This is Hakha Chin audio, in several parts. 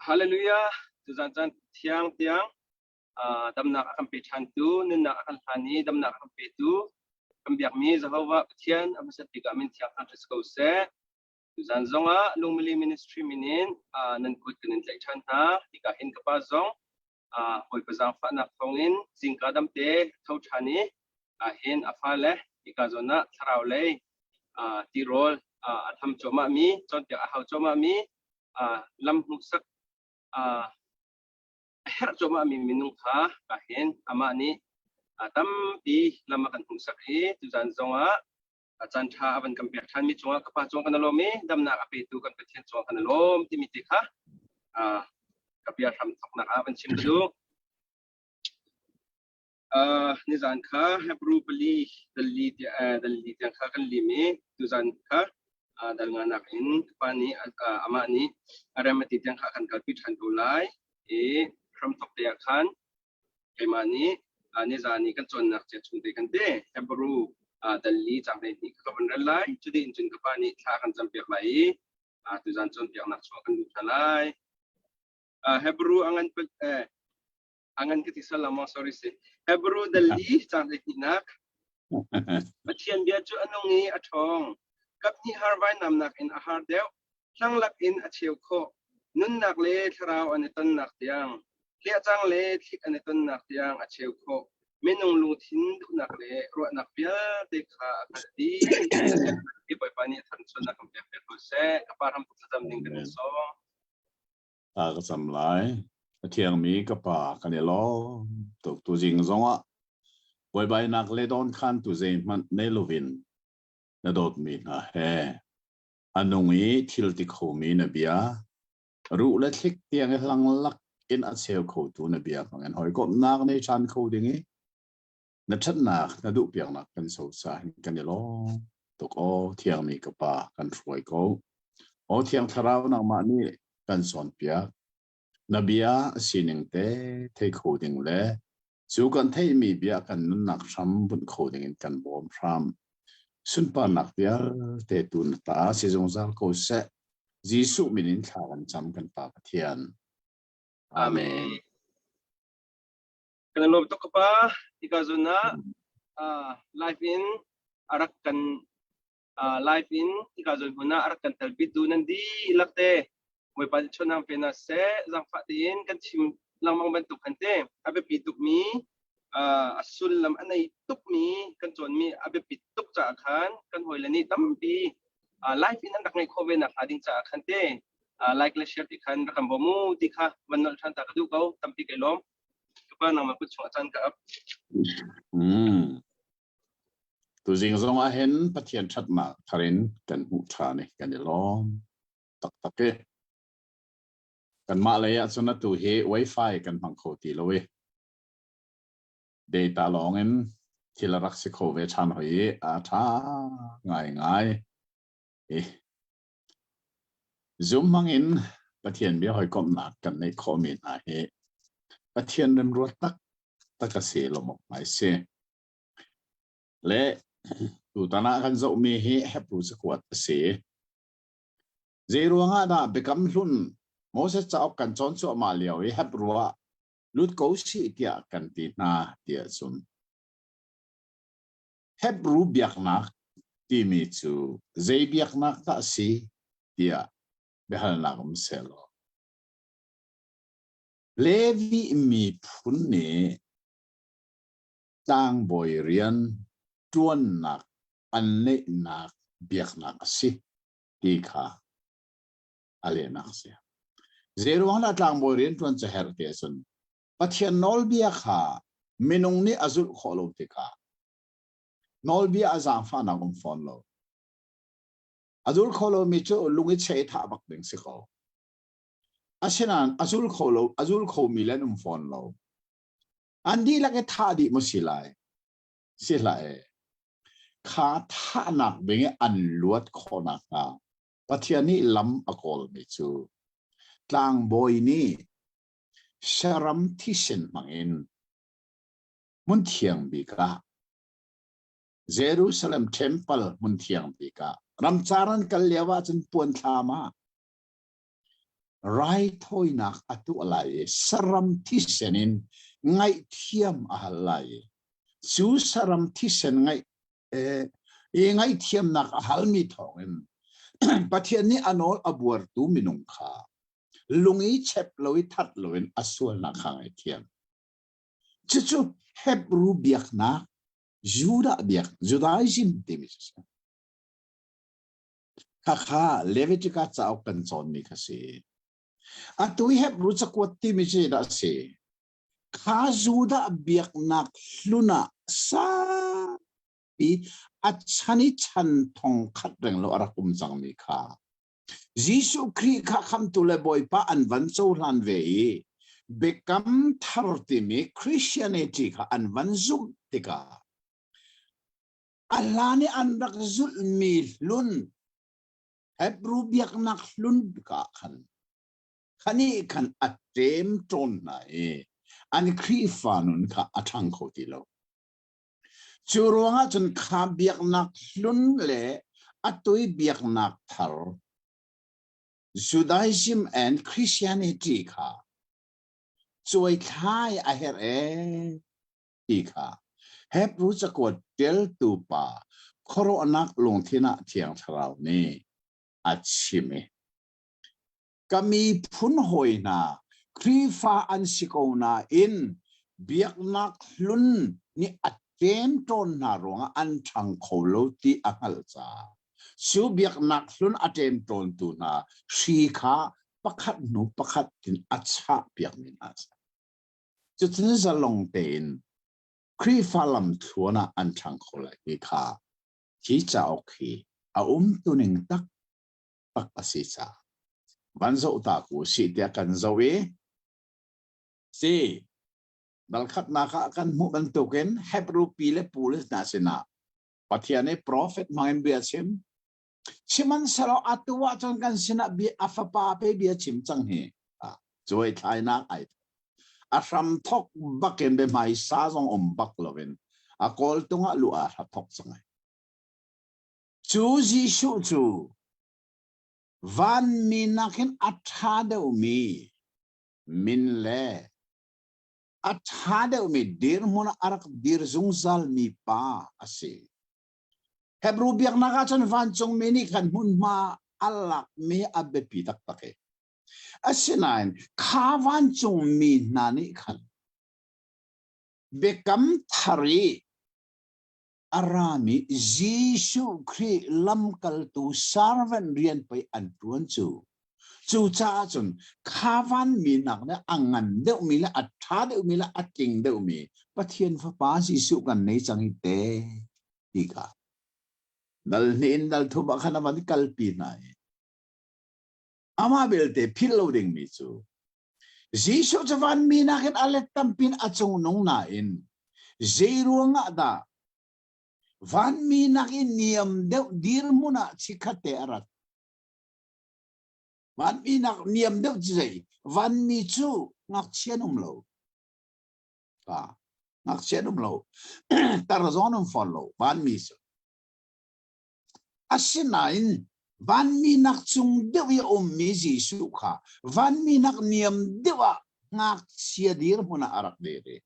Hallelujah! Tuzan caan thiang tiang damnak a kan pe ṭhantu, nunnak a kan hlan i damnak a kan petu, kan biakmi Jehovah Pathian a hmasat bik ah min thiang thangṭhat si ko seh. Tuzan zongah Lungmili Ministry min in nan kut kan in tlaih ṭhan hna. Hika hin ka pa zong Bawipa zaangfahnak thawngin zingka damte tho ṭhan i hin a fale hika zawn ah thlarau lei tirawl a tham cuahmahmi, cawnpiak a hau cuahmahmi, lam hmuhsak a herh cuahmahmi minung kha ka hin amah nih tampi lam a kan hmuhsak i tuzan zongah a caan ṭha a van kan pek ṭhanmi cungah ka pa cung kan lawm i damnak a petu kan Pathian cungah kan lawm timi te kha ka bia hram thawknak ah van chim ka duh. Nizan kha Hebrew pali dalli dalli tiang kha kan lim i tuzan kha dal nganak in ka pa nih amah nih a rem a ti tiang kha kan kalpi ṭhan ko lai i hramthawk te ah khan keimah nih nizan i kan cawnnak cia chung te kan te Hebrew dalli cang 12 ka van rel lai. Cuti in cun ka pa nih thla kan campiak lai i tuzan cawnpiaknak chuah kan lut hna lai. Hebrew a ngan a ngan ka ti sal lengmang, sorry si. Hebrew dalli cang 12nak. Pathian bia cu a nung i a ṭhawng. Kaphnih har vainamnak in a har deuh. Hlanglak in a cheu khawh. Nunnak le thlarau an i tonnak tiang, hliahcang le thlik an i tonnak tiang a cheu khawh. Minung lungthin duhnak le ruahnak vialte kha a hngalh dih. Hi Bawipa nih a thanchunnak kan pek piak ko seh. Ka pa ram thlacam ding kan in sawm. Ta ka cam lai. A thiangmi ka pa kan i lawm tuk. Tuzing zongah buaibainak le dawnkhan tu zeihmanh nei loin na dawtmi hna he a nung i thil ti khomi na bia, ruh le thlik tiang i hlanglak in a cheu khotu na bia hmangin hawikomhnak nei ṭhan kho ding i na ṭhatnak na duhpiaknak kan sosa hin kan i lawm tuk. Aw thiangmi ka Pa, kan hruai ko. Aw Thiang Thlarau, nangmah nih kan cawnpiak. Na bia a sining te thei kho ding le cu kan theihmi bia kan nunnak hram bunh kho ding in kan bawm hram. Sunparnak vialte tu na ta si zungzal ko seh. Jesuh min in thla kan cam, kan Pa Pathian. Amen. Kan lawm tuk ka pa. Hika zun ah live in a rak kan live in hika zawn hmun ah a rak kan telpi tu nan dihlak te Bawipa nih chonang pe na seh. Zangfah tein kan chim lengmang bantuk khan te a biapi tukmi, a sullam a nei tukmi kan cawnmi a biapi tuk caah khan kan hawile nih tampi live in an rak ngeih khawh ve nak hnga ding caah khan te like le share ti khan rak kan bawm u ti kha van nolh ṭhan ta ka duh ko. Tampi kai lawm ka pa. Nangmah kut chungah caan ka ap. Tuzing zong ah hin Pathian ṭhatnak thar in kan hmuh ṭhan i kan i lawm taktak i kanmah lei ah cun atu hi Wi-Fi kan hmang kho ti lo i data lawng in thil a rak si kho ve ṭhan hoi i a ṭha ngaingai. I Zoom hmang in Pathian bia hawikomhnak kan neih khawhmi hna hi Pathian remruat taktak a si lawmawk ngai si. Le tutan ah kan zohmi hi Hebrew cakuat a si. Zei ruangah dah Biakam Hlun Moses cauk kan cawn cuahmah lio i Hebrew ah lut ko sih tiah kan ti hna tiah cun Hebrew biaknak timi cu zei biaknak dah a si tiah biahalnak um sehlaw Levi miphun nih tlangbawi rian ṭuannak an neihnak biaknak a si ti kha a lehnak a si. Zeiruang dah tlangbawi rian ṭuan cu herh ti ahcun Pathian nawlbia kha minung nih a zulh khawh lo tikah nawlbia a zaangfahnak um fawn lo. A zul kho lomi cu lung i cheh i thah bak ding si ko. Asinain a zul kho lo, a zul khomi le an um fawn lo. An dihlak i thah dih maw si lai? Si hlah e. Kha thahnak ding i an luat khawh nakhnga Pathian nih lam a kawlmi cu tlangbawi nih saram thisen hmangin hmun thiang bik ah, Jerusalem temple hmun thiang bik ah, ramcar an kal lio ah cun puan thlam ah. Raithawinak a tuah lai i saram thisen in ngaihthiam a hal lai i cu saram thisen ngaih i ngaihthiamnak a halmi thawngin Pathian nih a nawl a buartu minung kha lung i chep lo i that loin a sualnak kha ngaihthiam. Cucu Hebrew biaknak Judah biak Judaism timi cu si. Khakha Leviticus cauk kan cawnmi kha si. Atu i Hebrew cakuat timi cu zeidah a si? Kha Judah biaknak hlun ah saupi a chan i chan thong khat reng lo a rak um cangmi kha Jesuh Khrih kha khamtu le Bawipa an van cohlan ve i biakam thar timi Christianity kha an van zumh tikah a hlan i an rak zulhmi hlun Hebrew biaknak hlun ka khan khani khan a ṭem ṭawn hna i an Khrihfa nun kha a ṭhang kho ti lo. Cu ruangah cun kha biaknak hlun le atui biaknak thar Judaism and Christianity kha cuaithlai a herh ee ti kha Hebrew cakuat ṭialtu pa khuaruahnak lungthin ah Thiang Thlarau nih a chim i ka miphun hawi hna Khrihfa an si ko nain biaknak hlun nih a ṭemṭawn hna ruangah an ṭhang kho lo ti a hngalh caah cu biaknak hlun a ṭemṭawntu hna hri kha pakhat hnu pakhat in a chah piakmi hna a si. Cucun zalong tein Khrihfa lamthluan ah an ṭhang kho lai ti kha hi cauk hi a umtuning taktak a si caah van zoh ta ku sih tiah kan zoh i si dalkhatnak ah kan hmuh bantukin Hebrew pi le pu le hna sinah Pathian i profet hmangin bia chim Sihmanhsehlaw atu ahcun kan sinah bia a fapa pe bia chim cang hi cuai thlainak ai a hram thok bakin be hmaisa zong um bak loin a kawltung ah lu ah hra thok cang ai. Cu Jesuh cu vanmi nakin a ṭha deuhmi min le a ṭha deuhmi dirhmun ah a rak dir zungzalmi pa a si. Hebrew biaknak ahcun vancungmi nih khan hmunhma a lakmi a biapi taktak i asinain kha vancungmi hna nih khan biakam thar i a rami Jesuh Khrih lamkaltu servant rian pei an ṭuan cu. Cucaah cun kha vanmi nak le a ngan deuhmi le a ṭha deuhmi le a tling deuhmi Pathian Fapa Jesuh kan nei cang hi te ti kha dal hnih in dal thum ah khan a van kalpi hna i amah belte philh lo dingmi cu Jesuh cu vanmi nakin a let tampin a cungnung nain zei ruangah dah vanmi nakin niam deuh dirhmun ah chikkhat te a rat Vanmi nak niam deuh cu zei? Vanmi cu ngakchia an um lo. Pa, ngakchia an um lo. Tar zong an um fawn lo. Vanmi cu. Asinain vanmi nak cung deuh i a ummi Jesuh kha vanmi nak niam deuh ah ngakchia dirhmun ah a rak dir i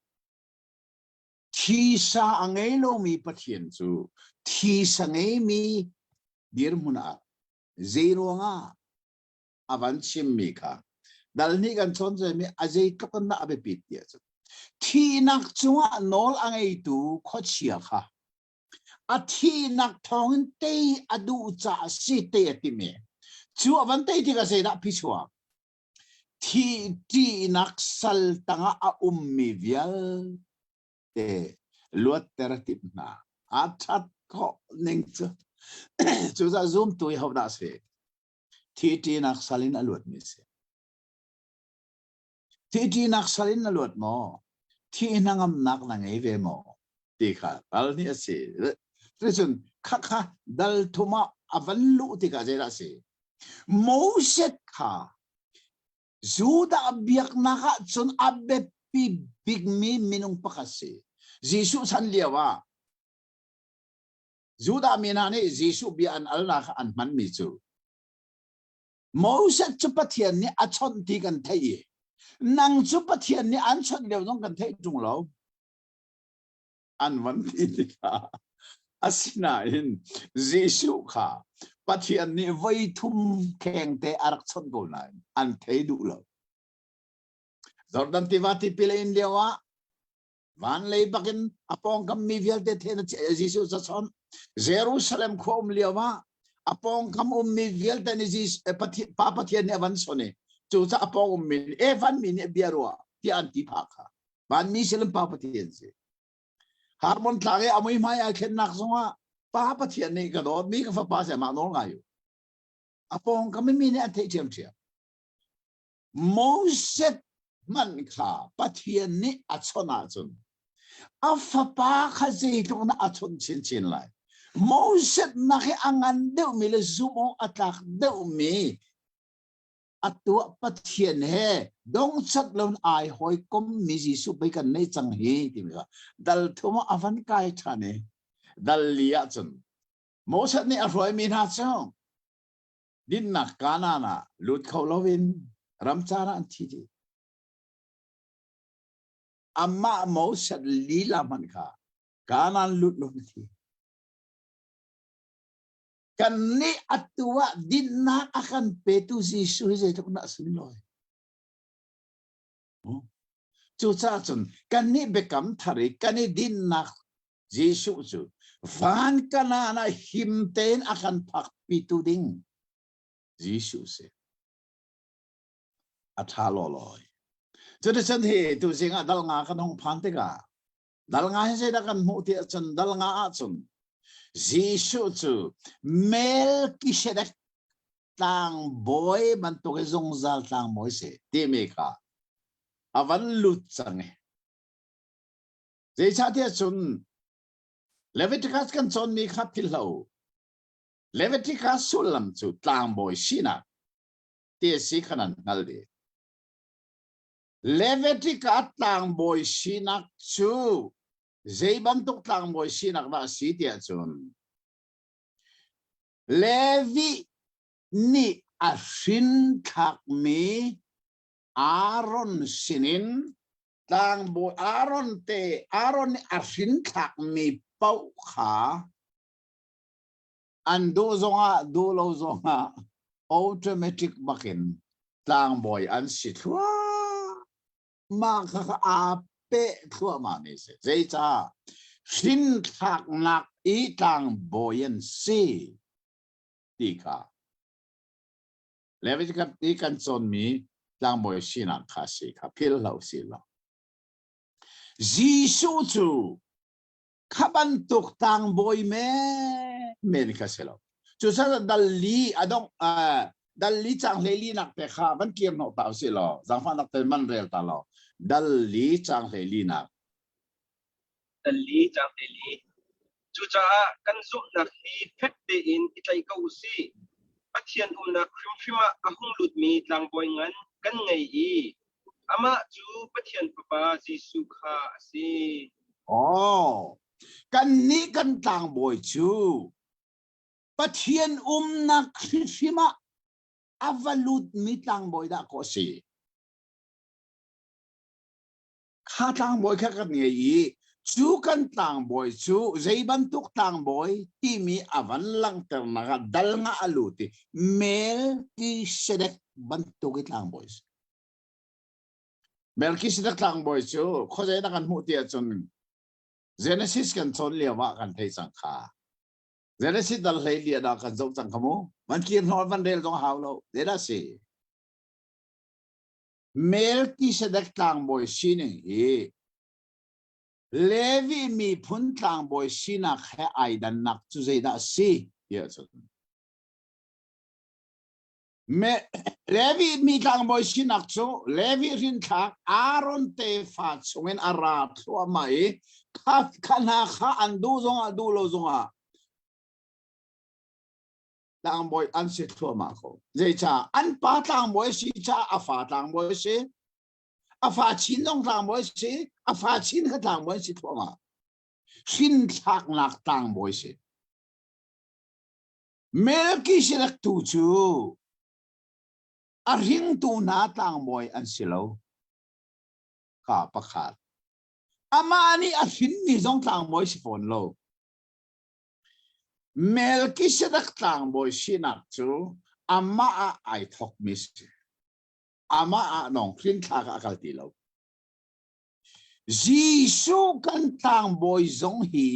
thisa a ngei lomi Pathian cu thisa ngeimi dirhmun ah Zei ruangah a van chimmi kha dal nih kan chawn mi a zeitluk in dah a biapit ti ahcun thihnak cungah nawl a ngeitu khuachia kha a thihnak thawngin tei a duh caah si tei a timi cu a van tei tikah zeidah phichuak thih ṭihnak sal tangah a ummi vialte luatter a timh hna. A ṭhat khawh ning cu cucaah zumtu i hodah a si? Thihṭinak sal in a luatmi a si. Thihṭinak sal in na luat maw? Thih hnangamnak na ngei ve maw? Ti kha dal nih a si. Cuticun khakha dal thum ah a van luh tikah zeidah a si? Moses kha Judah biaknak ah cun a biapi bikmi minung pakhat si. Jesuh chan lio ah Judah mi hna nih Jesuh bia an alnak an hmanmi cu. Moses cu Pathian nih a chawnh ti kan theih i nang cu Pathian nih an chawnh lio zong kan theih ṭung lo. An van ti tikah asinain Jesuh kha Pathian nih voi thum khengte a rak chawnh ko nain an thei duh lo. Jordan tiva tipil a in lio ah van lei bakin a pawngkam mi vialte then Jesuh ca chawnh. Jerusalem khua um lio ah a pawngkam ummi vialte nih Pa Pathian nih a van son i cucaah a pawng ummi nih e vanmi nih bia ruah tiah an ti phah kha. Vanmi silim Pa Pathian si. Harmon tlang i a muihmai ai thlennak zongah Pa Pathian nih ka dawtmi ka fapa si amah nawl ngai u. A pawngkam mi nih an theih ṭhiamṭhiam. Moses hmanh kha Pathian nih a chawnh ahcun a fapa kha zeitluk in a chawnh chinchin lai. Moses nak hi a ngan deuhmi le zumh awk a tlak deuhmi a tuah Pathian he dongcat loin ai hawikommi Jesuh pei kan nei cang hi timi kha dal thum ah a van kai ṭhan i dal li ahcun Moses nih a hruaimi hna cu dinnak Kanaan ah lut kho loin ramcar ah an thi dih. Amah Moses lila hmanh kha Kanaan lut lo na thi. Kan nih atu ah dinnak a kan petu Jesuh hi zeitluk dah sunlawi. Cucaah cun kan nih biakam thar i kan i dinnak Jesuh cu van Kanaan ah him tein a kan phakpitu ding Jesuh si. A ṭha lawlaw. Cuticun hi tuzing ah dal nga kan hung phan tikah dal nga hi zeidah kan hmuh ti ahcun dal nga ahcun Jesuh cu Melkisedek tlangbawi bantuk i zungzal tlangbawi si timi kha a van lut cang i Zeicahtiah cun Leviticus kan cawnmi kha philhlo. Leviticus sullam cu tlangbawi sinak ti a si kha nan hngal dih. Leviticus tlangbawi sinak cu zei bantuk tlangbawi sinak dah a si tiah cun Levi nih a hrinthlakmi Aaron sinin tlangbawi Aaron te Aaron nih a hrinthlakmi paoh kha an duh zongah duh lo zongah automatic bakin tlangbawi an si thluahmah kha aa peh thluahmah mi si. Zeicah hrinthlaknak i tlangbawi an si ti kha Leviticus i kan cawnmi tlangbawi sinak kha si kha phil hlah usih law. Jesuh cu kha bantuk tlangbawi men kha si lo. Cucaah dal li a dong dal li cang hlei li nak te kha van kir hnawh ta usih law zaangfahnak te man rel ta law dal li cang hlei li nak Dal li cang hlei li Cucaah kan zumhnak hi fek tein i tlaih ko u sih. Pathian umnak hrimhrim ah a hung lutmi tlangbawi ngan kan ngei i amah cu Pathian Fapa Jesuh kha a si. Aw, kannih kan tlangbawi cu Pathian umnak hrimhrim ah a va lutmi tlangbawi dah kaw a si. Kha tlangbawi kha kan ngei i cu kan tlangbawi cu zei bantuk tlangbawi timi a van langhternak ah dal nga a lut i Melkisedek bantuk i tlangbawi si. Melkisedek tlangbawi cu khuazei dah kan hmuh ti ahcun Genesis kan cawn lio ah kan thei cang kha. Genesis dal hlei lian ah kan zoh cang kha mu. Van kir hnawl van rel zong hau lo. Zeidah si? Melkisedek tlangbawi sining hi Levi miphun tlangbawi sinak he ai dannak cu zeidah a si tiah cun Levi mi tlangbawi sinak cu Levi hrinthlak Aaron tefa chungin a ra thluahmah i kha kha hna kha an duh zongah duh lo zongah tlangbawi an si thluahmah ko. Zeicah? An pa tlangbawi si caah a fa tlangbawi si. A fa chin zong tlangbawi si. A fa chin kha tlangbawi si thluahmah. Hrinthlaknak tlangbawi si. Melkisedek tu cu. A hringtu hna tlangbawi an si lo. Kha pakhat. Amah nih a hrinmi zong tlangbawi si fawn lo. Melkisedek tlangbawi sinak cu amah ah ai thawkmi si. Amah ah nong hrinthlak ah a kal ti lo. Jesuh kan tlangbawi zong hi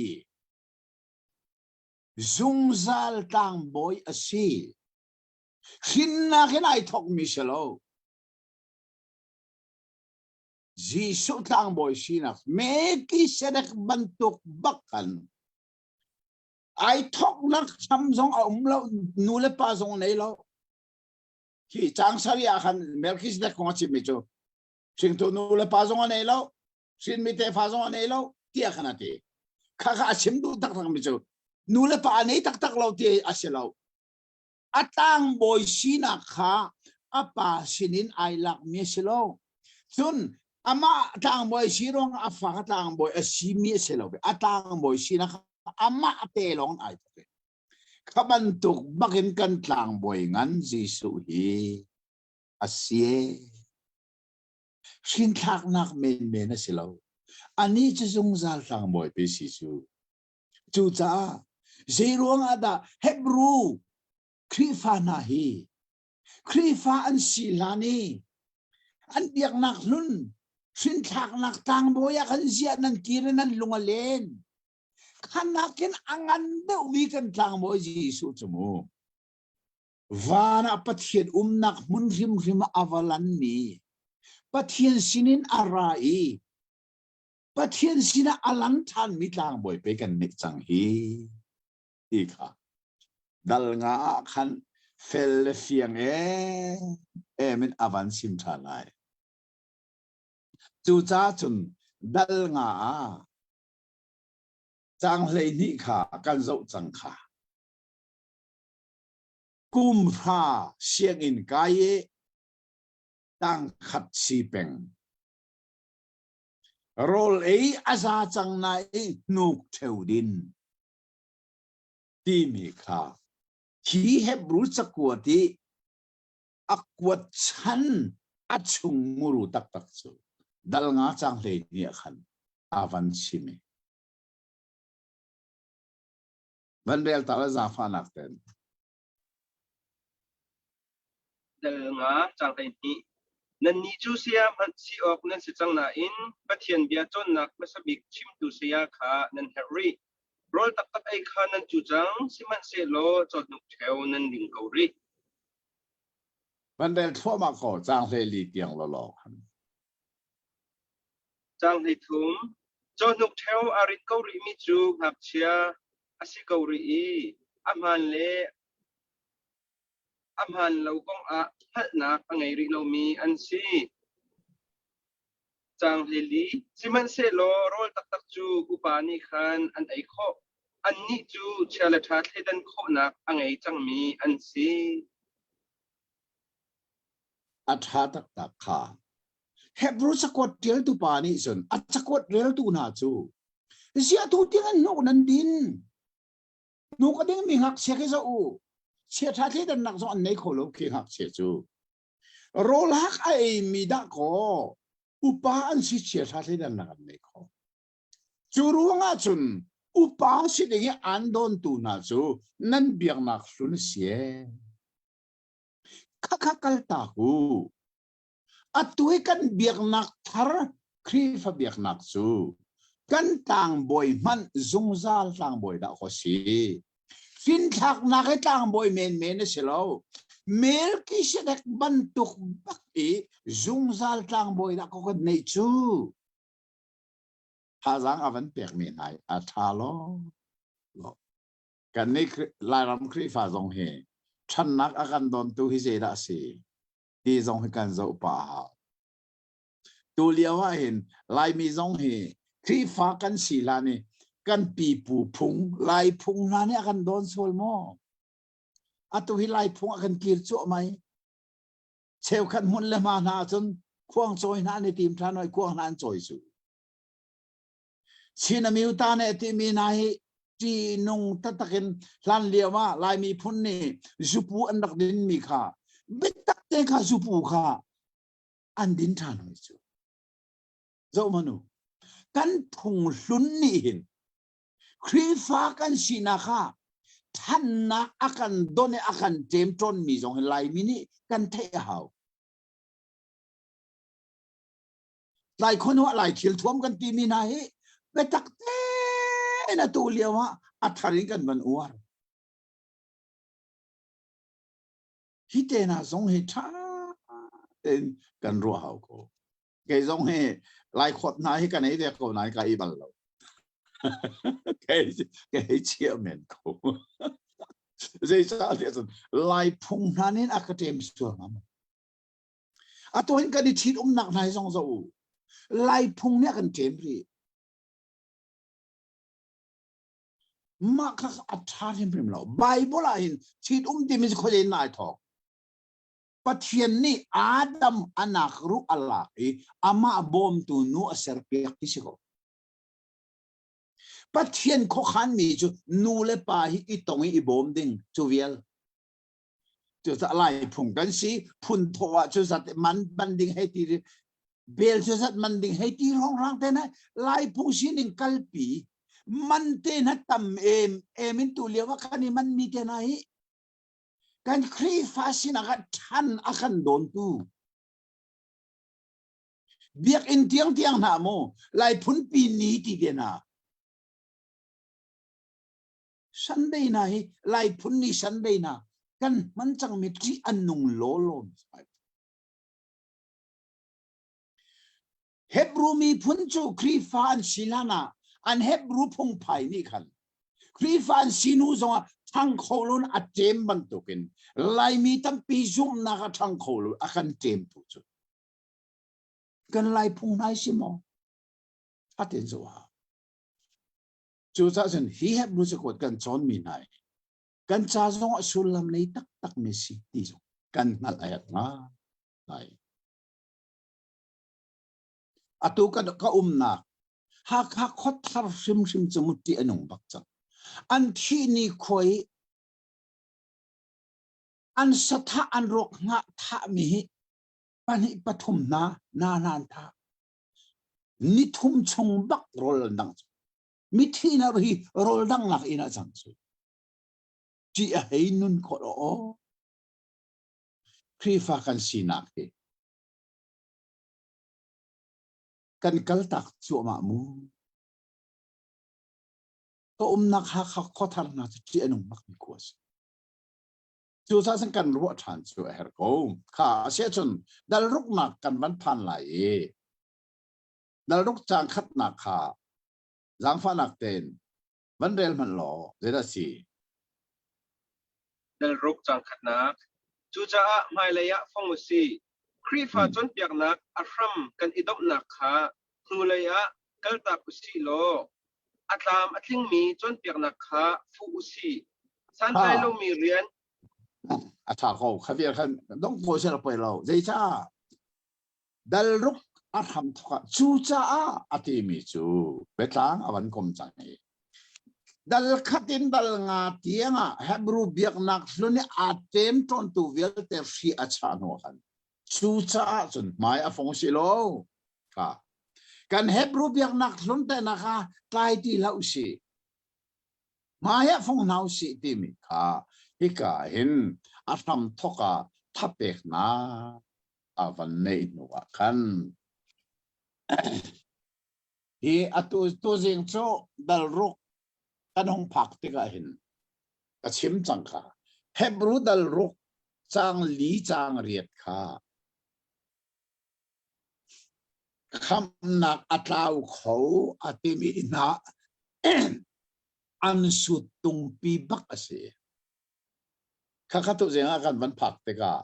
zungzal tlangbawi a si. Hrinnak in ai thawkmi si lo. Jesuh tlangbawi sinak Melkisedek bantuk bak kan ai thawknak hram zong a um lo nu le pa zong nei lo hi cang sari ah khan Melkisedek kong a chimmi cu hringtu nu le pa zong a nei lo hrinmi tefa zong a nei lo tiah khan a ti kha kha a chim duh taktak mi cu nu le pa a nei taktak lo ti a si lo A tlangbawi sinak kha a pa sinin ai lakmi a si lo. Cun amah tlangbawi si ruang a fa kha tlangbawi a simi a si lo. A tlangbawi sinak kha amah te lawng ai thawk. Kha bantuk bakin kan tlangbawi ngan Jesuh hi a si. Hrinthlaknak menmen a si lo. Anih cu zungzal tlangbawi pe si cu. Cucaah zeiruang ah dah Hebrew Khrihfa hna hi Khrihfa an si hlan i an biaknak hlun hrinthlaknak tlangbawi ah khan ziah nan kir i nan lung a len. Kha nakin a ngan deuhmi kan tlangbawi Jesuh cu mu. Van ah Pathian umnak hmun hrimhrim ah a va lanmi Pathian sinin a ra i Pathian sinah a lang ṭhanmi tlangbawi pe kan neih cang hi ti kha dal nga ah khan fel le fiang em in a van sim ṭhan lai. Cucaah cun dal nga ah cang 12 kha kan zoh cang kha. Kum hra sianginn kai i tangkhat si peng. Rawl ei a za cang nain hnuk ṭheo din timi kha hi Hebru cakuat i a kuat chan a chung muru taktak cu dal nga cang 12 ah khan a van chim i van rel ta la zaangfahnak ten. Dal nga caang 12. Nannih cu saya hmanh si awk nan si cang nain Pathian bia cawnnak hmasa bik chimtu saya kha nan herh rih. Rawl taktak ei kha nan cu cang, sihmanhsehlaw cawhnuk ṭheo nan ding ko rih. Van rel thluahmah ko caang 14 tiang lawlaw khan. Caang 13. Cawhnuk ṭheo aa rit ko rihmi cu ngakchia a si ko rih i a hmaan le a hmaan lo kongah hngalhnak a ngei rih lomi an si. Caang 14. Sihmanhsehlaw rawl taktak cu upa nih khan an ei khawh. Annih cu chia le ṭha thleidan khawhnak a ngei cangmi an si. A ṭha taktak kha. Hebrew cakuat ṭialtu pa nih cun a cakuat reltu hna cu ziah tu tiang an hnuk nan din hnuk a dingmi ngakchia khi zoh u chiaṭha thleidannak zong an nei kho lo khi ngakchia cu rawl hak a eimi dah kaw upa an si chiaṭha thleidannak an nei kho cu ruangah cun upa si ding i an dawntu hna cu nan biaknak hlun si khakha kaltak u Atu hi kan biaknak thar Khrihfa biaknak cu kan tlangbawi hmanh zungzal tlangbawi dah kaw si. Finthlaknak hi tlangbawi menmen a si lo. Melkisedek bantuk bak i zungzal tlangbawi dah kaw kan neih cu. Thazaang a van pekmi hna hi a ṭha law. Kan nih Lairam Khrihfa zong hi ṭhannak a kan dawntu hi zeidah a si? ti zong hi kan zoh pah a hau. Tu lio ah hin Laimi zong hi Khrihfa kan si hlan i kan pipu phung Lai phung hna nih a kan dawn sual maw? Atu hi Lai phung a kan kir cuahmah i cheukhat hmun le hma hna ahcun khuang cawi hna an i tim ṭhan hoi khuang hna an cawi cu. Chin Amyota nih a timi hna hi ṭihnung taktak in hlan lio ah Lai miphun nih zupu an rak dinmi kha. Biatak te kha zupu kha an din ṭhan hoi cu. Zoh manu, kan phung hlun nih hin Khrihfa kan sinak ah thannak a kan don i a kan ṭemṭawnmi zong hi Laimi nih kan theih a hau. Lai khuanuah Lai thil thuam kan timi hna hi biatak tein atu lio ah a thar in kan van uar. Hi te hna zong hi ṭha tein kan ruah hau ko. Kei zong hi Lai khawt hna hi kan ei ve ko nain ka ei bal lo. Kei kei chia men ko. Zeicah tiah cun Lai phung hna nih a ka ṭem sual hnga maw? Atu hin kan i ṭhit umnak hna hi zong zoh u. Lai phung nih a kan ṭem rih. Mah kha a ṭha hrimhrim lo. Bible ah hin ṭhit um timi cu khuazei in ai thawk. Pathian nih Adam anak ruh a lak i amah bawmtu nu a serpiak ti si ko. Pathian khuakhanmi cu nu le pa hi i tong i i bawm ding cu vial. Cucaah Lai phung kan si phun thawh ah cu zat man man ding hei ti bel cu zat man ding hei ti rongrang te na Lai phung sining kalpi man te na tam em em in tu lio ah kan i man mi te na hi kan Khrihfa sinak ah ṭhan a kan dawntu biakinn tiang tiang hna mu Lai phunpi ni ti te na Sunday na hi Lai phun ni Sunday na kan hman cangmi ṭih an nung law law. Hebrew miphun cu Khrihfa an si hlan ah an Hebrew phungphai nih khan Khrihfa an si hnu zongah ṭhang kho lo in a ṭem bantukin Laimi tampi zumhnak a ṭhang kho lo a kan ṭemtu cu kan Lai phung hna si maw? A tin zoh hau. Cucaah cun hi Hebrew cakuat kan cawnmi hna hi kan ca zong ah sullam nei taktakmi si ti zong kan hngalh a herh ngai. Atu ka, ka umnak Hakha khuathar hrimhrim cu mutti a nung bak cang. An thih ni khua i an sathah an ruak hngah thahmi hi pahnih pathum hna na hna an thah. Nithum chung bak rawl an dang cu. Mithi na hi rawl dang nak inn ah cang cu. Ṭih a hei nun khawh aw. Khrihfa kan sinak hi kan kaltak cuahmah mu. Ka umnak Hakha khuathar hna cu ṭih a nung bakmi khua a si. Cucaah cun kan ruah ṭhan cu a herh ko. Kha a si ahcun dal ruknak kan van phan lai i dal ruk caang khatnak kha zaangfahnak tein van rel hmanh law zeidah si? Dal ruk caang khatnak. Cucaah hmailei ah fong u sih. Khrihfa cawnpiaknak a hram kan i domhnak kha hnulei ah kaltak u sih law a tlam a tlingmi cawnpiaknak kha fuh u sih. Santlai lomi rian a ṭha ko kha vial khan dong ko sel poi lo zeicah dal ruk a hram thok ah cucaah a timi cu biatlang a van kom cang i dal khat in dal nga tiang ah Hebrew biaknak hlun i aa ṭem ṭawntu vialte hri a chah hnu khan cucaah cun hmai a fong si lo kha kan Hebrew biaknak hlun te na kha tlai ti hlah usih hmai ah fong hna usih timi kha hika hin a hram thok ah thapeknak a van neih hnu ah khan hi atu tuzing cu dal ruk kan hung phak tikah hin ka chim cang kha Hebrew dal ruk cang li cang riat kha Khamhnak a tlau kho a timi hna an sut tungpi bak a si. Khakha tu zing ah kan van phak tikah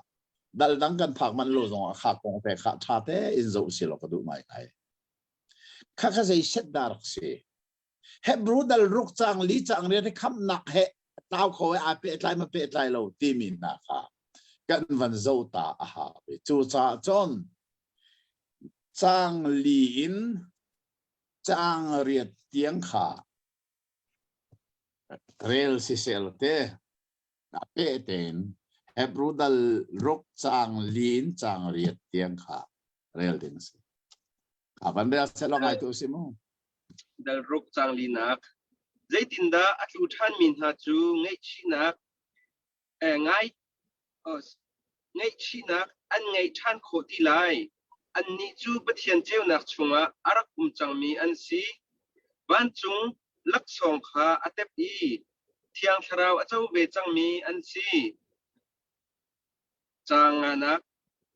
dal dang kan phak manh lo zong ah kha kong te kha ṭha tein zoh si law ka duh ngaingai. Khakha zei set dah rak si? Hebrew dal ruk cang li cang rian hi khamhnak he tlau kho he aa pehtlai ma pehtlai lo timi hna kha kan van zoh ta a hau. Cucaah cun cang li in cang riat tiang kha rel sisel te a peh tein. Hebrew dal ruk caang li in caang riat tiang kha rel ding a si. Kha van rel seh law ngai tu si mu. Dal ruk caang linak. Zeitindah a tlu ṭhanmi hna cu ngaihchihnak eh, ngai ngaihchihnak an ngeih ṭhan khawh ti lai. Annih cu Pathian ceunak chungah a rak um cangmi an si. Vancung laksawng kha a tep i Thiang Thlarau a co ve cangmi an si. Caang nganak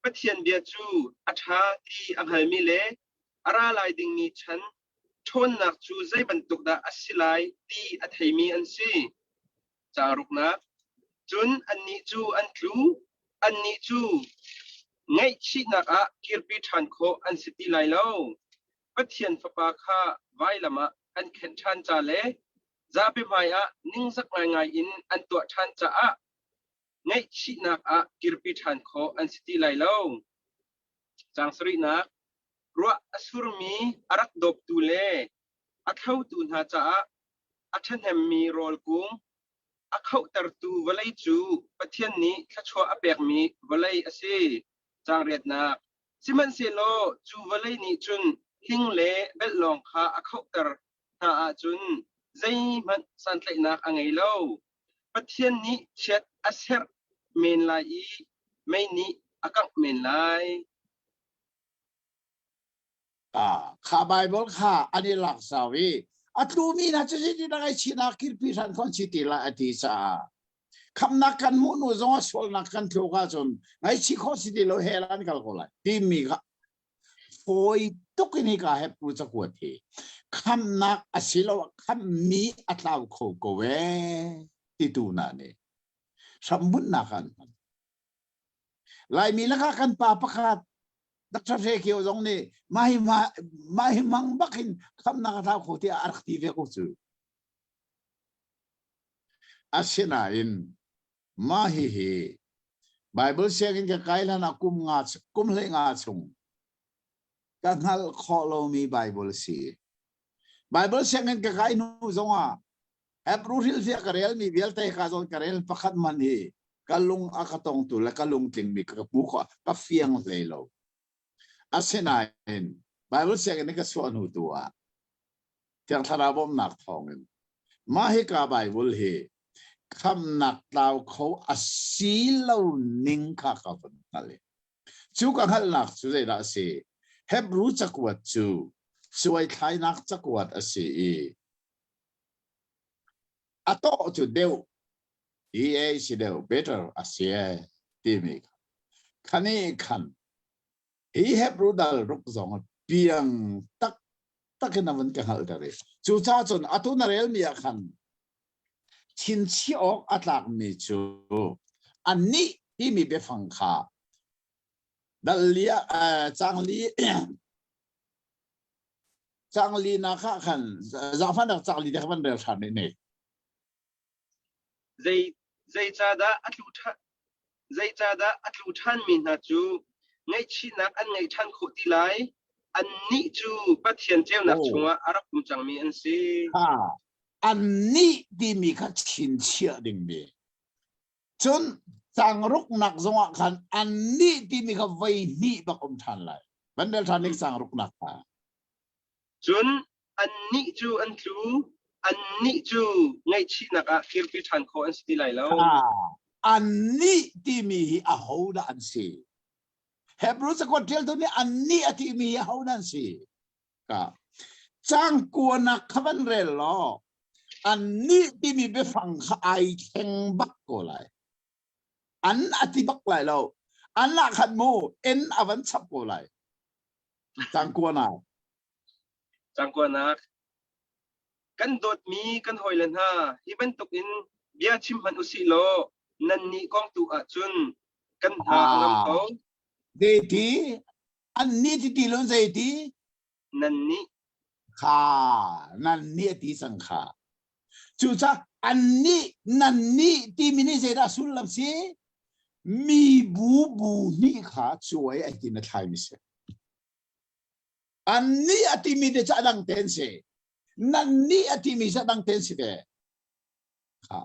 Pathian bia cu a ṭha ti a hngalmi le a ra lai dingmi chan ṭhawnnak cu zei bantuk dah a si lai ti a theimi an si. Caang ruknak Cun annih cu an tlu, annih cu ngaihchihnak ah kirpi ṭhan khawh an si ti lai lo. Pathian Fapa kha vailam ah an khenh ṭhan ca le zapi hmaiah ningzak ngaingai in an tuah ṭhan caah ngaihchihnak ah kirpi ṭhan khawh an si ti lai lo. Caang sarihnak Ruah a surmi a rak dawptu le a thlotu hna caah a ṭhahnemmi rawl kung a khohtertu vawlei cu Pathian nih thluachuah a pekmi vawlei a si. Caang riatnak Sihmanhsehlaw cu vawlei nih cun hling le belh lawng kha a khohter hna ahcun zeihmanh santlaihnak a ngei lo. Pathian nih chiat a serh men lai i mei nih a kangh men lai. Ah, kha Bible kha an i lak sau i a tlumi hna cu ti na ngaihchihnak kirpi hran khon si ti lai a ti caah khamnak kan hmuh nu zong a sualnak kan tluk ahcun ngaihchih khawh si ti lo hell an kal ko lai timi kha fawi tuk in hika Hebrew cakuat hi khamnak a si lo khammi a tlau kho ko ee titu na nih hrambunhnak an hman Laimi lakah kan pa pakhat Dr. Hre Kio zong nih mah hi mah hi mang bak in khamnak a thlau kho tiah a rak ti ve ko cu. Asinain mah hihi Bible sianginn ka kai hlan ah kum nga kum hlei nga chung ka hngalh khawh lomi Bible si. Bible sianginn ka kai hnu zongah Hebrew hrilhfiah ka relmi vialte ka zawn ka rel pakhat man hi ka lung a ka tongtu le ka lungtlingmi ka hmu khawh ka fiang hlei lo. Asinain Bible sianginn in ka chuah hnu tu ah Thiang Thlarau bawmhnak thawngin mah hika Bible hi khamnak tlau kho a si lo ning kha ka vun hngalh i cu ka hngalhnak cu zeidah a si? Hebrew cakuat cu cuaithlainak cakuat a si i A tawh cu deuh hi ei si deuh better a si ee timi kha nih khan hi Hebrew dal ruk zong piang tak tak in a vun ka hngalhter i cucaah cun atu na relmi ah khan thinchih awk a tlakmi cu annih timi biafang kha dal li ah cang li Cang linak ah khan zaangfahnak cang li te kha van rel hram ne ne. Zei zeicahdah a tlu ṭhan zeicahdah a tlu ṭhanmi hna cu ngaihchihnak an ngeih ṭhan khawh ti lai? Annih cu Pathian ceunak Oh. chungah a rak um cangmi an si. Ha annih timi kha chinchiah dingmi. Cun cangruknak zongah khan annih timi kha voi hnih bak um ṭhan lai. Van rel ṭhan ning cangruknak kha. Cun annih cu an tlu, annih cu ngaihchihnak ah kirpi ṭhan khawh an si ti lai lo. Annih timi hi ahodah an si? Hebrew cakuat ṭialtu nih annih a timi hi ahodah an si? Ka cang kuanak kha van rel law annih timi biafang kha ai thleng bak ko lai. An a ti bak lai lo. An ah khan mu en a van chap ko lai. Cang kuanak. Cang kuanak. Kan dawtmi kan hawile hna, hi bantukin bia chim hmanh usih law nannih kong tu ahcun kan hna a ngam ko. Zeiti Annih ti ti lo zeiti? Nannih. Kha nannih a ti cang kha. Cucaah annih nannih timi nih zeidah sullam si? Mi bu bu hnih kha cuai ai ti na thlaimi si. Annih a timi te cu a dang ten si. Nannih a timi cu a dang ten si ve. Kha.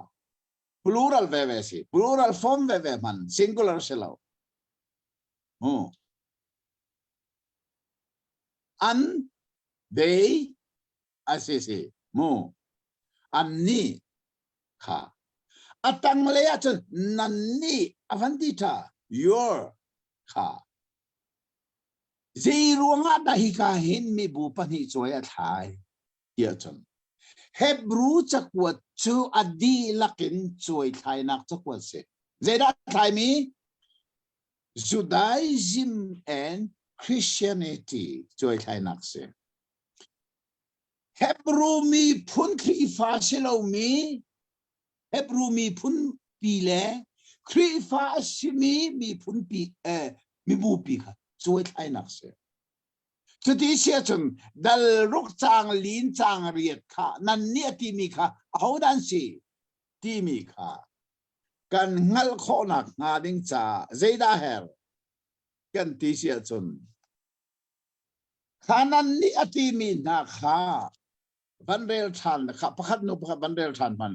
Plural veve si. Plural form veve hman. Singular si lo. Hmm. An, they, a si si. Mu. An ni kha. A tanglei ahcun nan nih a van ti tha. Your kha. Zei ruangah dah hika hin mibu pahnih cawi a thlai tiah cun Hebru cakuat cu a dihlak in cuai thlainak cakuat si. Zeidah a thlaimi? Judaism and Christianity cuai thlainak si. Hebru miphun Khrihfa si lomi Hebru miphun pi le Khrihfa a simi miphun pi eh, mibupi kha cuai thlainak si. Cuti si ahcun dal ruk caang lin caang riat kha nan nih a timi kha ahodah an si timi kha kan hngalh khawhnak hnga ding caah zeidah her kan ti si ahcun kha nan nih a timi hna kha van rel ṭhan kha pakhat nu pakhat van rel ṭhan hman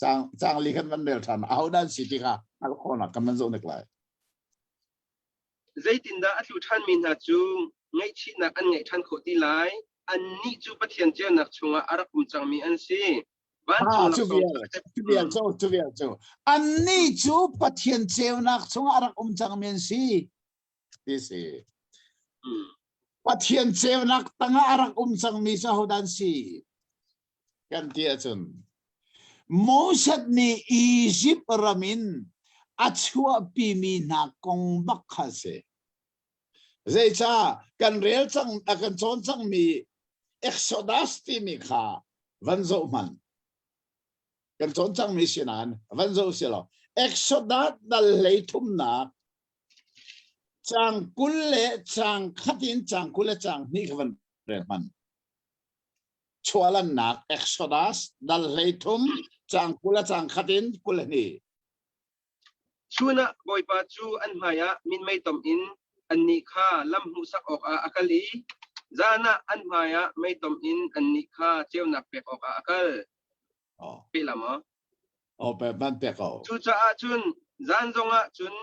caang caang li khan van rel ṭhan ahodah an si ti kha hngalh khawhnak kan van zoh nek lai. Zeitindah a tlu ṭhanmi hna cu ngaihchihnak an ngeih ṭhan khawh ti lai? Annih cu Pathian ceunak chungah a rak um cangmi an si. Vancung cu vial cu cu vial cu annih cu Pathian ceunak chungah a rak um cangmi an si ti si. Pathian ceunak tangah a rak um cangmi cu ahodah an si? Kan ti ahcun Moses nih Izipt ram in a chuahpimi hna kong bak kha a si. Zeicah kan rel cang a kan cawn cangmi Exodus timi kha van zoh hmanh. Kan cawn cangmi si nain van zoh si lo. Exodus dal hlei thumnak caang 20 le caang khat in caang 20 le caang hnih kha van rel hmanh. Chuahlannak Exodus dal 33 caang 20 le caang khat in 22. Chun ah Bawipa cu an hmaiah minmei tom in annih kha lam hmuhsak awkah a kal i zan ah an hmaiah meitom in annih kha ceunak pek awkah a kal. Oh. Pe la maw? Oh, pe ban pe ko. Cucaah cun zan zongah cun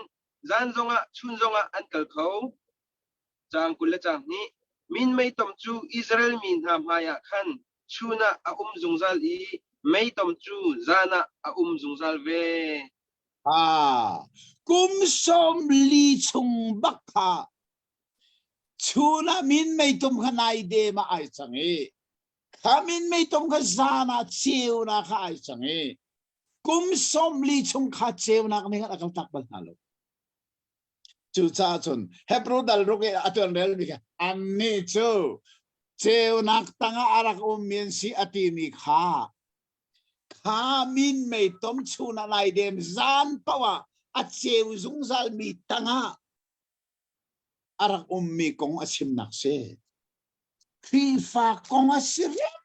zan zongah chun zongah an kal kho. Caang 20 le caang hnih. Minmeitom cu Israel mi hna hmaiah khan chun ah a um zungzal i meitom cu zan ah a um zungzal ve. Ah, kum 40 chung bak kha chun ah minmeitom kha nai dem ah ai cang i kha minmeitom kha zan ah ceunak kha ai cang i kum 40 chung kha ceunak nih khan a kal tak bal hna lo. Cucaah cun Hebrew dal ruk i a tuan relmi kha annih cu ceunak tangah a rak ummi an si a timi kha kha minmei tom chun ah lai dem zan paoh ah a ceu zungzalmi tangah a rak ummi kong a chimnak si. Khrihfa kong a si riam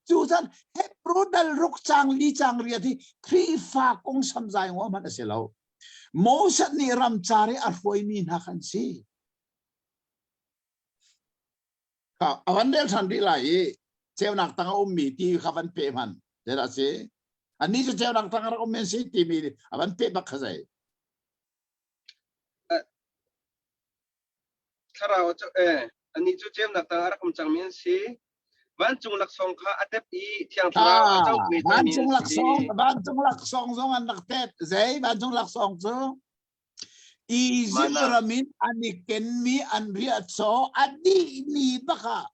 Cu cun Hebrew dal ruk cang li cang riat hi Khrihfa kong samzai ngawh hmanh a si lo. Moses nih ramcar i a hruaimi hna khan si. A van rel ṭhan rih lai i ceunak tang a ummi ti kha van pe hman. Zeidah a si? Annih cu ceunak tang a rak ummi an si timi a van pe bak kha zei? Thlarau cu anih cu ceunak tangah a rak um cangmi an si. Vancung laksawng kha a tep i Thiang Thlarau a co ve cangmi vancung an si. laksawng vancung laksawng zong an rak tep. Zei vancung laksawng cu? Egypt Mana. ram in an i kenmi an riahcaw a dihmi bak ah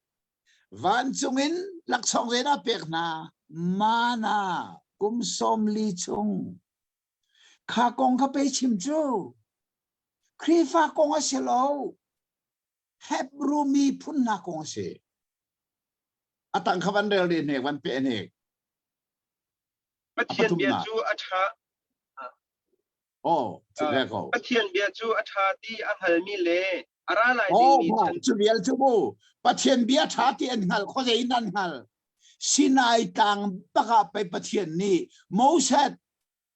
vancung in laksawng zeidah pek hna? Mana kum 40 chung. Kha kong kha pei chim cu. Khrihfa kong a si lo. Hebrew miphun hna kong a si. A tang kha van rel rih hnek, van pe hnek. Pathian bia cu a ṭha. Oh, cu ve ko. Pathian bia cu a ṭha ti a hngalmi le a ra lai dingmi chan. Cu vial cu mu. Pathian bia ṭha ti an hngal, khuazei in an hngal. Sinai tlang bak ah pei Pathian nih Moses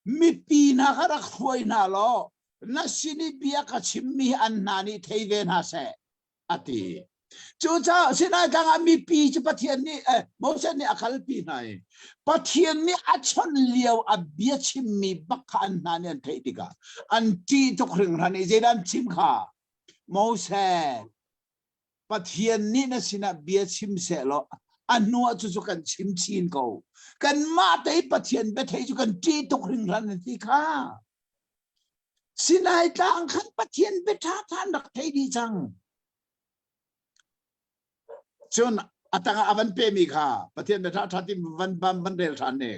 mipi hna kha rak hruai hna law na sin i bia ka chimmi an hna nih thei ve hna seh a ti. Cucaah Sinai tlang ah mipi cu Pathian nih eh, Moses nih a kalpi hna i Pathian nih a chawnh lio a bia chimmi bak kha an hna nih an theih tikah an ṭih tuk hringhran i zeidah an chim kha Moses Pathian nih na sinah bia chim seh law a hnu ah cucu kan chim chin ko. Kanmah te Pathian biathei cu kan ṭih tuk hringhran an ti kha. Sinai tlang khan Pathian bia ṭha an rak thei dih cang. Cun a tangah a van pemi kha Pathian bia ṭha ṭha ti van van van rel ṭhan ne.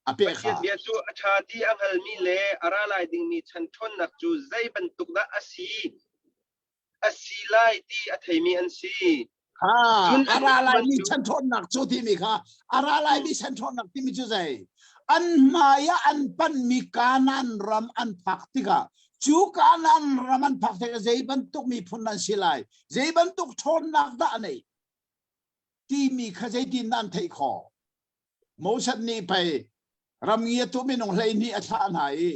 A pe kha. Pathian bia cu a ṭha ti a hngalmi le a ra lai dingmi chan ṭhawnnak cu zei bantuk dah a si? A si lai ti a theimi an si. Ha, a ra laimi chan ṭhawnnak cu timi kha a ra laimi chan ṭhawnnak timi cu zei? An hmai ah an panmi Kanaan ram an phak tikah cu Kanaan ram an phak tikah zei bantuk miphun an si lai, zei bantuk ṭhawnnak dah a neih timi kha zeitin dah an theih khawh? Moses nih pei ramngiatu minung 12 a thlah hna i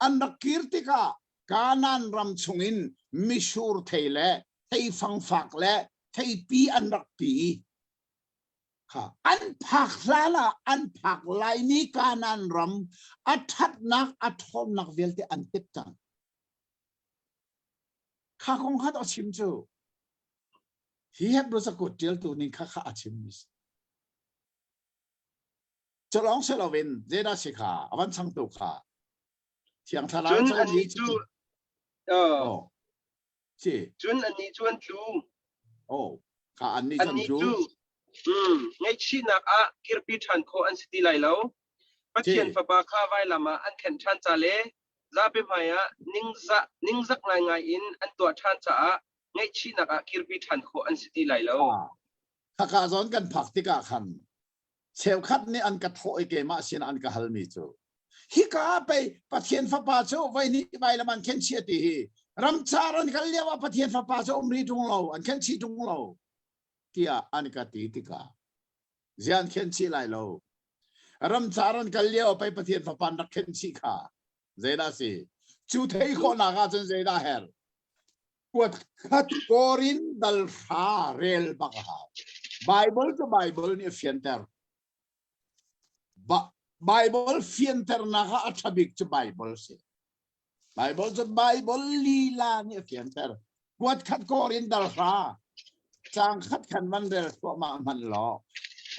An rak kir tikah Kanaan ram chungin mitsur thei le theifangfak le theipi an rak pi. Kha an phak hlan ah an phak laimi Kanaan ram a ṭhatnak a ṭhawnnak vialte an tep cang. Kha kong kha a chim cu. Hi Hebrew cakuat ṭialtu ning kha kha a chim mi si. Cu lawng si loin zeidah si kha a van changtu kha Thiang Thlarau Cun cu annih cu oh si cun annih cu an tlu. Oh kha annih cu an Annih tlu. cu ngaihchihnak ah kirpi ṭhan khawh an si ti lai lo. Pathian Fapa kha vailam ah an khenh ṭhan ca le zapi hmaiah ningzah ningzak ngaingai in an tuah ṭhan caah ngaihchihnak ah kirpi ṭhan khawh an si ti lai lo. Khaka zawn kan phak tikah khan cheukhat nih an ka thawh i keimah sin an ka halmi cu hika ah pei Pathian fapa cu voihnih vailam an khen chih ti hi ramcar an kal lio ah Pathian fapa cu um ri ṭung lo an khen chih ṭung lo tiah an ka ti tikah zian khen chih lai lo ramcar an kal lio pei Pathian fapa an rak khen chih kha zeidah si cu thei khawhnak ah cun zeidah her Kuat khat Korin dal hra rel bak a hau. Bible cu Bible nih a fianter. Ba Bible fianternak ah a ṭha bik cu Bible si. Bible cu Bible lila nih a fianter. Kuat khat Korin dal hra caang khat khan van rel thluahmah hmanh law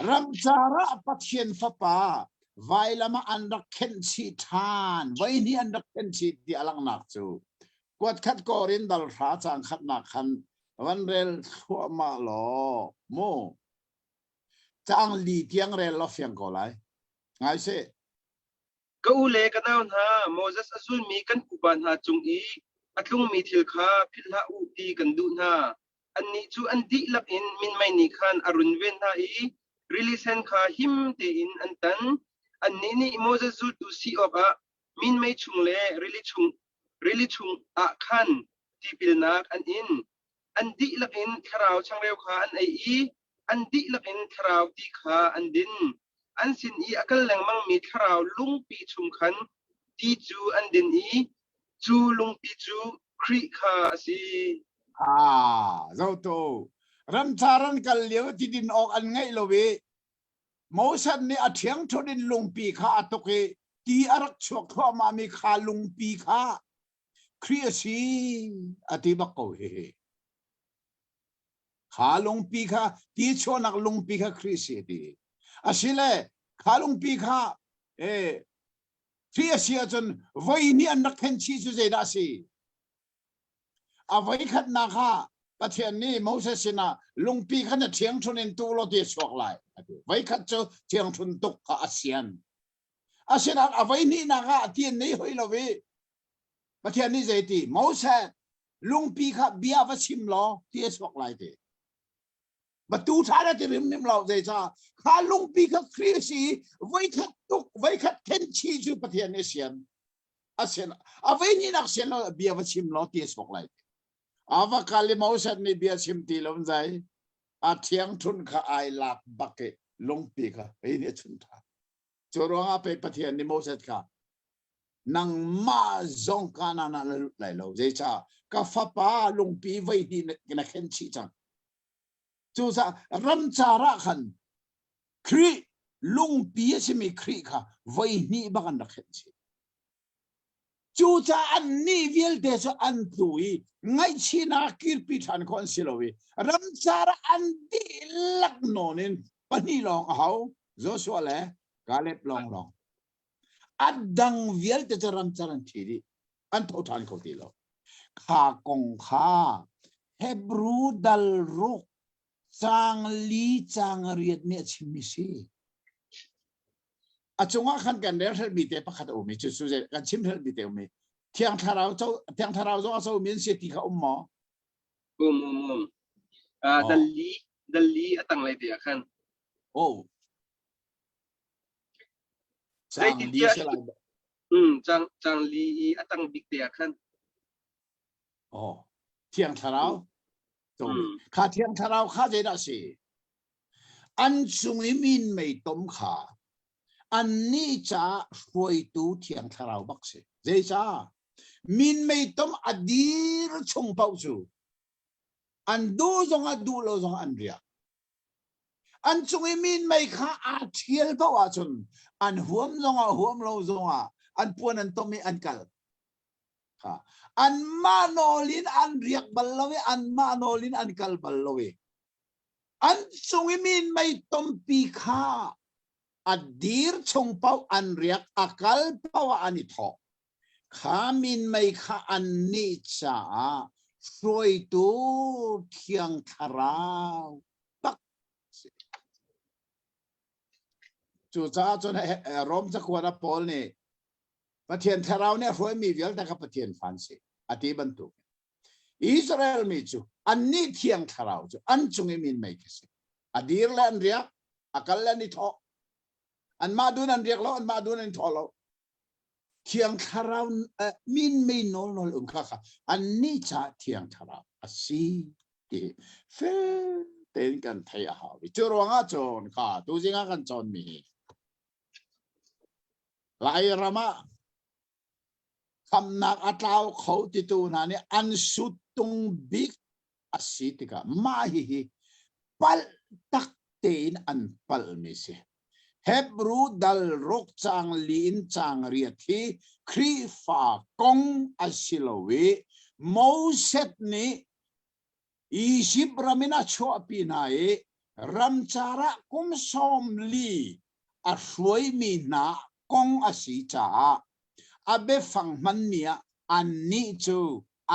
ramcar ah Pathian Fapa vailam ah an rak khenh chih ṭhan voihnih an rak khenh chih ti a langhnak cu Kuatkhat kawr in dal hra cang khatnak khan van rel thluahmah law mu caang li tiang rel law fiang ko lai. Ngai seh. Ka u le ka nau hna, Moses a zulmi kan pupa hna cung i a tlungmi thil kha philh hlah u ti kan duh hna. Annih cu an dihlak in minmei nih khan a runven hna i rili sen kha him tein an tan. Annih nih Moses zultu si awkah minmei chung le rili chung rili chung ah khan tipilnak an in. An dihlak in thlarau changreu kha an ei i an dihlak in thlarau ti kha an din. An sin i a kal lengmangmi thlarau lungpi chung khan ti cu an din i cu lungpi cu Khrih kha a si. Ah, zotu. Ramcar an kal lio ti din awk an ngeih lo i Moses nih a ṭhiangṭhunh in lungpi kha a tuk i ti a rak chuak thluahmahmi kha lungpi kha Khrih a si a ti bak ko hihi. Kha lungpi kha ti chuahnak lungpi kha Khrih a si a ti. Asile kha lungpi kha eh, Khrih a si ahcun voi hnih an rak khen chih cu zeidah a si? A voikhatnak ah Pathian nih Moses sinah lungpi kha na ṭhiangṭhun in tu law ti a chuak lai a ti. Voikhat cu ṭhiangṭhun tuk kha a sian. Asinain a voihnihnak ah ti an nei hoi lo i Pathian nih zei ti Moses lungpi kha bia va chim law ti a chuak lai ti. Batu ṭha na ti rimrim lo zeicah kha lungpi kha Khrih a si i voikhat tuk voikhat khenchi cu Pathian nih a sian. A sian a voihnihnak sian lo bia va chim law ti a chuak lai. A va kal i Moses nih bia chim ti lo zai a thiangṭhun kha ai lak bak i lungpi kha hei nih a chun ṭhan. Cu ruangah pei Pathian nih Moses kha. Nangmah zong Kanaan ah na lut lai lo. Zeicah? Ka fapa lungpi voi hnih na khen chih cang. Cucaah ramcar ah khan Khrih lungpi a simi Khrih kha voi hnih bak an rak khenh chih. Cucaah annih vialte cu an tlu i ngaihchihnak kirpi ṭhan khawh an si lo i ramcar ah an dihlak nawn in pahnih lawng a hau, Joshua le Caleb lawnglawng. A dang vialte cu ramcar an thi dih, an tho ṭhan kho ti lo. Kha kong kha Hebru dal ruk caang li caang riat nih a chimmi si. A cungah khan kan rel hrelmi te pakhat a um i cu cu kan chim hrelmi te um i Thiang Thlarau co Thiang Thlarau zong a comi an si ti kha um maw? Um um um. Uh, dal li dal li a tanglei te ah khan. Oh. Caang li si lai. Um caang caang li i a tang bik te ah khan. Oh. Thiang Thlarau. Mm. Kha Thiang Thlarau kha zeidah si? An cung i minmei tom kha annih caah hruaitu Thiang Thlarau bak si. Zeicah? Minmei tom a dir chung paoh cu an duh zongah duh lo zongah an riak. An cung i minmei kha aa ṭhial paoh ahcun an huam zongah huam lo zongah an puan an tom i an kal. Kha anmah nawl in an riak bal lo i anmah nawl in an kal bal lo i An cung i minmei tompi kha a dir chung paoh an riak, a kal paoh ah an i thawh. Kha minmei kha annih caah hruaitu Thiang Thlarau tak si. Cucaah cun Rom cakuat ah Paul nih Pathian Thlarau nih a hruaimi vialte kha Pathian fa an si a ti bantuk. Israel mi cu annih thiang thlarau cu an cung i minmei khi si. A dir le an riak, a kal le an i thawh. Anmah dun an riak lo, anmah dun an i thawh lo. Thiang thlarau eh, minmei nawl nawl um kha kha annih ca thiang thlarau a si ti fel tein kan thei a hau. Cu ruangah cun kha tuzing ah kan cawnmi hi Lairam ah Khamnak a tlau kho titu hna nih an suttung bik a si tikah mah hihi palh tak tein an palhmi si. Hebru dal ruk caang li in caang riat hi Khrihfa kong a si lo i Moses nih Izipt ram in a chuahpi hna i ramcar ah kum 40 a hruaimi hna kong a si caah a biafang hmanmi ah annih cu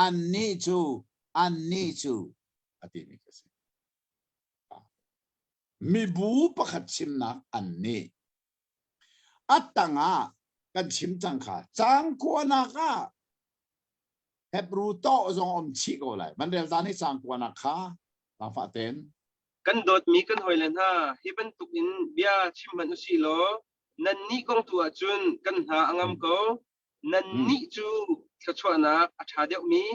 annih cu annih cu a timi ka si. Mibu pakhat chimnak annih. A tangah kan chim cang kha caang kuanak ah Hebrew tawh zong um chih ko lai. Van rel dan hi caang kuanak kha zaangfah ten. Kan dawtmi kan hawile hna, hi bantuk in bia chim hmanh usih law nannih kong tu ahcun kan hna a ngam ko. Nannih cu thluachuahnak a ṭha deuhmi,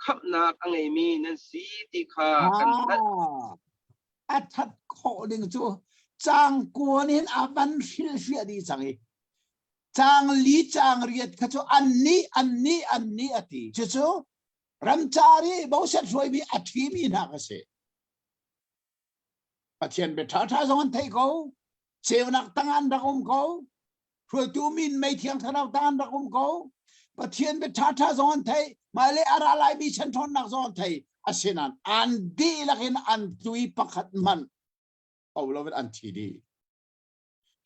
khamhnak a ngeimi nan si ti kha kan hngalh. A ṭhat khawh ding cu caang kuan in a van hrilhfiah dih cang i caang li caang riat kha cu annih annih annih a ti. Cucu ramcar i Moses hruaimi a ṭhimi hna kha si. Pathian bia ṭhaṭha zong an theih ko. Ceunak tang an rak um ko. Hruaitu min mei thiang thlarau tang an rak um ko. Pathian bia ṭhaṭha zong an theih. Mah le a ra laimi chan ṭhawnnak zong an theih. Asinain an dihlak in an tui pakhat hmanh ko lo in an thi dih.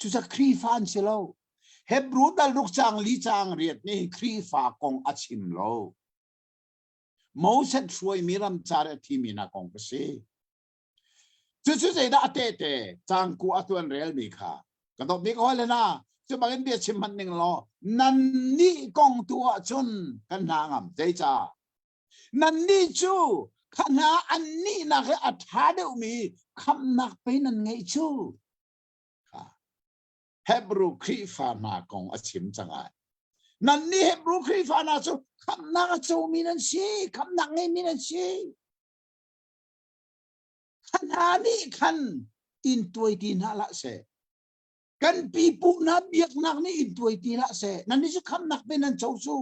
Cucaah Khrihfa an si lo. Hebrew dal ruk caang li caang riat nih Khrihfa kong a chim lo. Moses hruaimi ramcar a thimi hna kong ka si. Cucu zeidah a tehte caang ku a tuan relmi kha ka dawt bik hawi le na cu bangin bia chim hmanh ning law nannih kong tu ahcun kan hna ngam zeicah nannih cu kha hna annih nak he a ṭha deuhmi khamhnak pei nan ngeih cu Hebrew Khrihfa hna kong a chim cang ai. Nannih Hebrew Khrihfa hna cu khamhnak a comi nan si, khamhnak ngeimi nan si. Kha hna nih khan in tuai ti hna hlah seh. Kan pipu hna biaknak nih in tuai ti hlah seh. Nan nih cu khamnak pe nan co cu.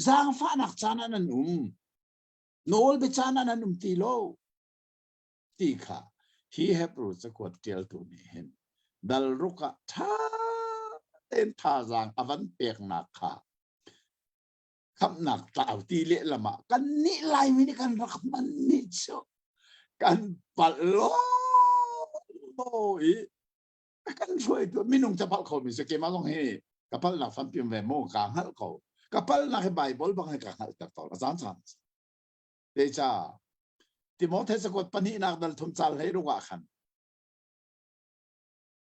Zaangfahnak caan ah nan um. Nawl bia caan ah nan um ti lo. Ti kha hi Hebrew cakuat ṭialtu nih hin dal ruk ah ṭha tein thazaang a van peknak kha khamhnak tlau ti lehlam ah kan nih Laimi nih kan rak hmanmi cu kan palh law i kan hruaitu minung ca palh khomi si keimah zong hi ka palhnak tampi um ve mu kaa hngalh ko ka palhnak hi Bible bang hi ka hngalhter tawn a caan caan Zeicah Timote cakuat pahnihnak dal thum cal hlei ruk ah khan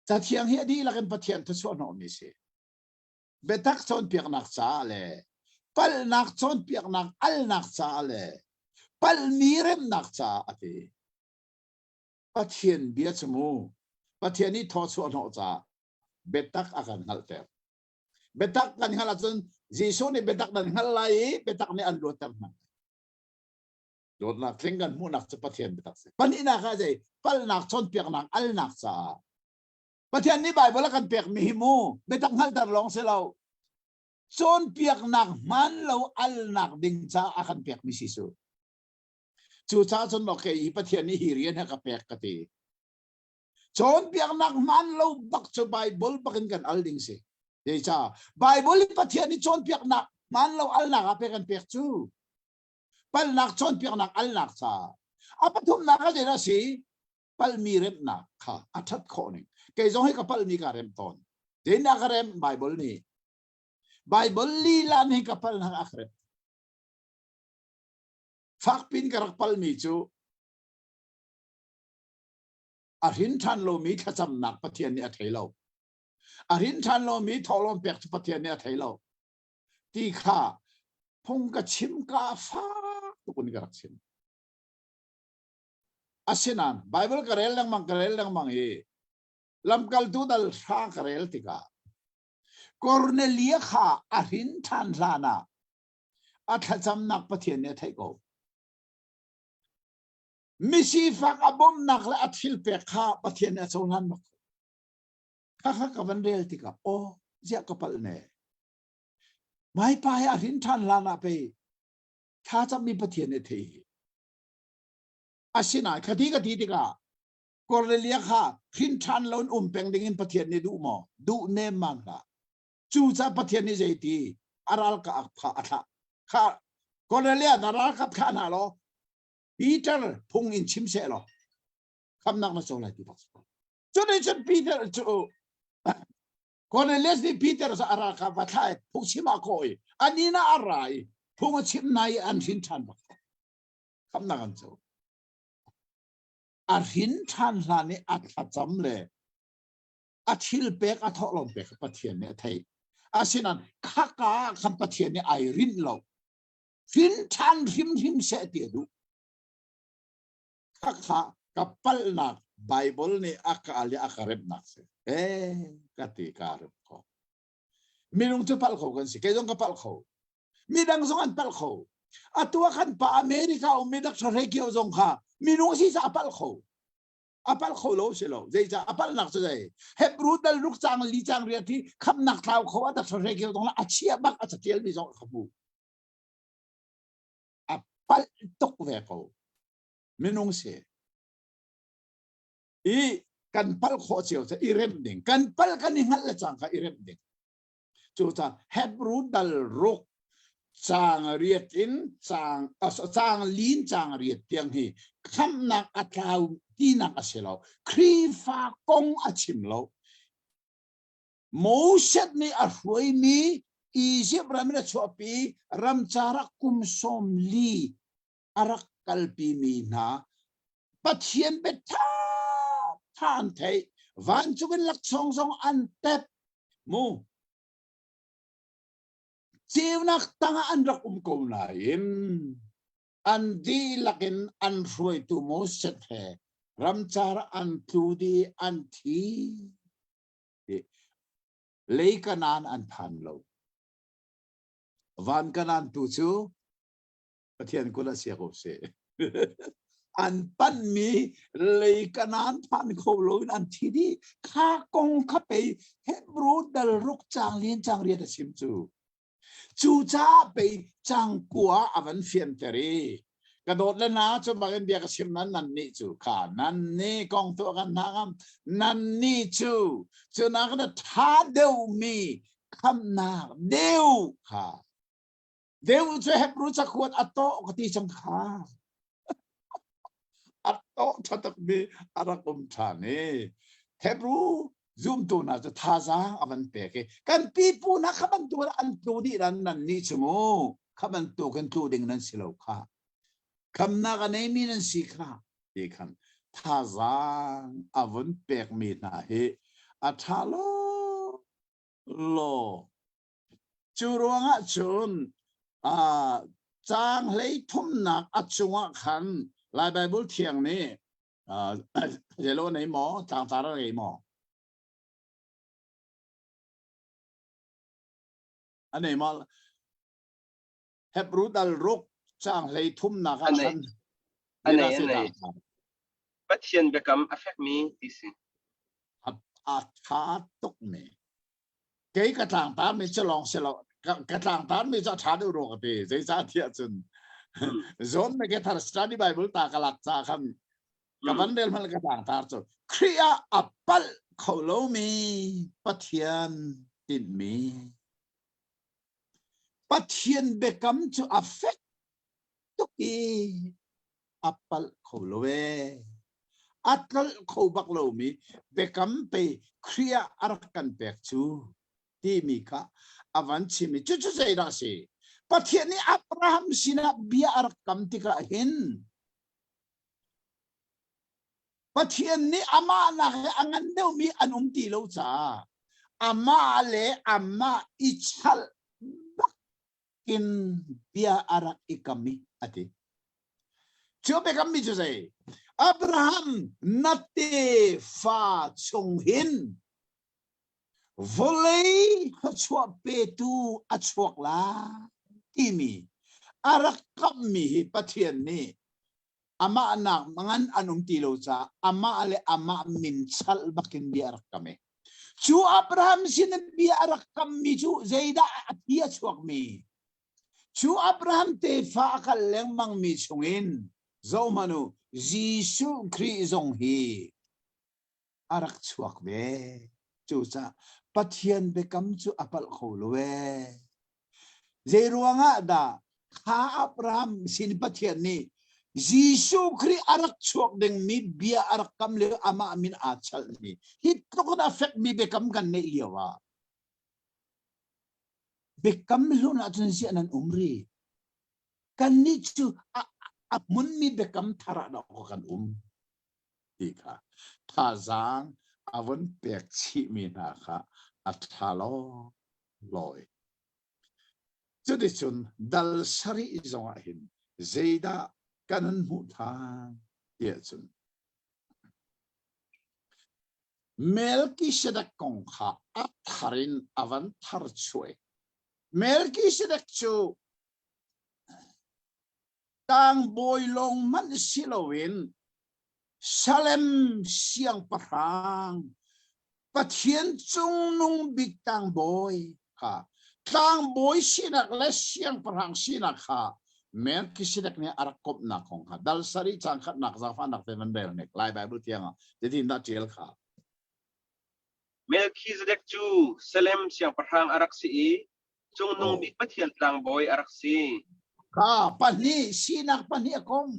Cathiang hi a dihlak in Pathian thuchuah hnawhmi si. Biatak cawnpiaknak caah le palhnak cawnpiaknak alnak caah le palhmi remnak caah a ti. Pathian bia cu mu Pathian nih thawchuah hnawh caah biatak a kan hngalhter. Biatak kan hngalh ahcun Jesuh nih biatak nan hngalh lai i biatak nih an luatter hna. Dawtnak tling kan hmuhnak cu Pathian biatak si. Pahnihnak ah zei palhnak cawnpiaknak alnak caah Pathian nih Bible a kan pekmi hi mu biatak hngalhter lawng si lo. Cawnpiaknak hmaan lo alnak ding caah a kan pekmi si su. Cucaah cun maw kei hi Pathian nih hi rian hi ka pek ka ti. Cawnpiaknak hmaan lo bak cu Bible bak in kan al ding si. Zeicah Bible in Pathian nih cawnpiaknak hmaan lo alnak ah pek kan pek cu. Palnak cawnpiaknak alnak caah. A pathumnak ah zeidah a si? Palmi remhnak kha a ṭhat khawh ning. Kei zong hi ka palmi ka remh tawn. Zeidah ka remh? Bible nih. Bible lila nih ka palnak a ka remh. Fakpin ka rak palmi cu a hrin ṭhan lomi thlacamnak Pathian nih a thei lo. A hrin ṭhan lomi thawhlawm pek cu Pathian nih a thei lo. Ti kha phung ka chim ka fak tuk in ka rak chim. Asinain Bible ka rel lengmang ka rel lengmang i lamkaltu dal hra ka rel tikah Kornelia kha a hrin ṭhan hlan ah a thlacamnak Pathian nih a theih ko. Misifak a bawmhnak le a thil pek kha Pathian nih a cohlan bak. Khakha ka van rel tikah aw ziah ka palh ne. Mai pa hi a hrin ṭhan hlan ah pei thlacammi Pathian nih a thei hi. Asinain khati ka ti tikah Kornelia kha hrin ṭhan loin um peng dingin Pathian nih duh maw? Duh nemmam hlah. Cucaah Pathian nih zeiti a ralka kha a thlah. Kha Kornelia na ralkap thlah hna law Peter phung in chim seh law khamnak na co lai ti bak. Cuti cun Peter cu Cornelius nih Peter cu a ralkap va thlah i phung chim ah kawh i an inn ah a ra i phung a chim hna i an hrin ṭhan bak. Khamnak an co. A hrin ṭhan hlan i a thlacam le a thil pek a thawhlawm pek Pathian nih a theih. Asinain khaka ah khan Pathian nih ai rinh lo. Hrin ṭhan hrimhrim seh ti a duh. Khakha ka palhnak Bible nih a ka al i a ka remhnak si. Eh, ka ti ka rem ko. Minung cu palh kho kan si. Kei zong ka palh kho. Midang zong an palh kho. Atu ah kan pa America ummi Dr. Hrei Kio zong kha minung si a palh kho. A palh kho lo si lo. Zeicah a palhnak cu zei? Hebrew dal ruk cang li cang riat hi khamnak thlau kho a Dr. Hrei Kio zong a chia bak a catial mi zong ka hmu. A palh tuk ve ko. Minung si. I kan palh khawh cio cu i remh ding. Kan palh kan i hngalh le cangka i remh ding. Cucaah Hebrew dal ruk caang riat in caang caang lin caang riat tiang hi khamhnak a tlau tinak a si lo. Khrihfa kong a chim lo. Moses nih a hruaimi Egypt ram in a chuahpi ramcar ah kum 40 a rak kalpimi hna Pathian bia ṭha ṭha an theih vancung in laksawng zong an tep mu ceunak tangah an rak um ko nain an dihlak in an hruaitu Moses he ramcar an tlu dih an thi lei kanaan an phan lo van kanaan tu cu Pathian kut ah sia ko seh. An panhmi lei kanaan phan kho loin an thi dih. Kha kong kha pei Hebrew dal ruk caang lian caang riat a chim cu. Cucaah pei cangkua a van fianter i ka dawt le na cu bangin bia ka chim nan nan nih cu kha nan nih kong tuah kan hna ngam nan nih cu cu nak na tha deuhmi khamnak deu kha deu cu Hebrew cakuat a tawh ka ti cang kha A tawh ṭha takmi a rak um ṭhan i Hebrew zumtu hna cu thazaang a van pek i kan pipu hna kha bantuk in an tlu dih nan nan nih cu mu kha bantuk in tlu ding nan si lo kha khamnak a neimi nan si kha ti khan thazaang a vun pekmi hna hi a ṭha law law Cu ruangah cun uh, caang hlei thumnak a cungah khan Lai Baibal Thiang nih uh, zelo nei maw tlangtar a ngei maw? A nei maw? Hebrew dal ruk caang hlei thumnak ah khan A nei, a nei. Pathian biakam a fekmi ti si. A tha tuk mi. Kei ka tlangtar mi cu lawng si lo ka tlangtar mi cu a ṭha deuh rua ka ti zeicah tiah cun John MacArthur Study Bible ta ka lak ca khan ka van rel hmanh ka tlangtar cu Khrih ah a palh kho lomi Pathian tinhmi Pathian biakam cu a fek tuk i a palh kho lo ee. A tlolh kho bak lomi biakam pe Khrih ah a rak kan pek cu timi kha a van chim i cucu zeidah a si? Pathian nih Abraham sinah bia a rak kam tikah hin Pathian nih amah nak he a ngan deuhmi an um ti lo caah amah le amah i chalh bak in bia a rak i kam i a ti. Cu biakammi cu zei? Abraham na tefa chung hin vawlei thluachuah petu a chuak lai timi a rak kammi hi Pathian nih amah nak ngan an um ti lo caah amah le amah min chalh bakin bia a rak kam i cu Abraham sin in bia a rak kammi cu zeidah a thi a chuakmi cu Abraham tefa a kal lengmangmi chungin zohhmanh u Jesuh Khrih zong hi a rak chuak ve cucaah Pathian biakam cu a palh kho lo ee Zei ruangah dah kha Abraham sin Pathian nih Jesuh Khrih a rak chuak dingmi bia a rak kam lio amah min aa chalhmi hi tluk in a fekmi biakam kan neih lio ah biakam hlun ahcun ziah nan um rih kannih cu a, a hmunmi biakam thar ah dawh kan um ti kha thazaang a vun pek chihmi hna kha a ṭha law lawi. Cuticun dal sarih zongah hin zeidah kan hun hmuh ṭhan tiah cun Melkisedek kong kha a thar in a van thar chuai. Melkisedek cu tlangbawi lawng hmanh si loin Salem siangpahrang Pathian cungnung bik tlangbawi kha tlangbawi sinak le siangpahrang sinak kha Melchizedek nih a rak komhnak kong kha dal sarih cang khatnak zaangfahnak te van rel nek Lai Bible tiang ah zeitin dah ṭial kha Melchizedek cu Salem siangpahrang a rak si i Cungnung bik Pathian tlangbawi a rak si. Kha pahnih sinak pahnih a kom.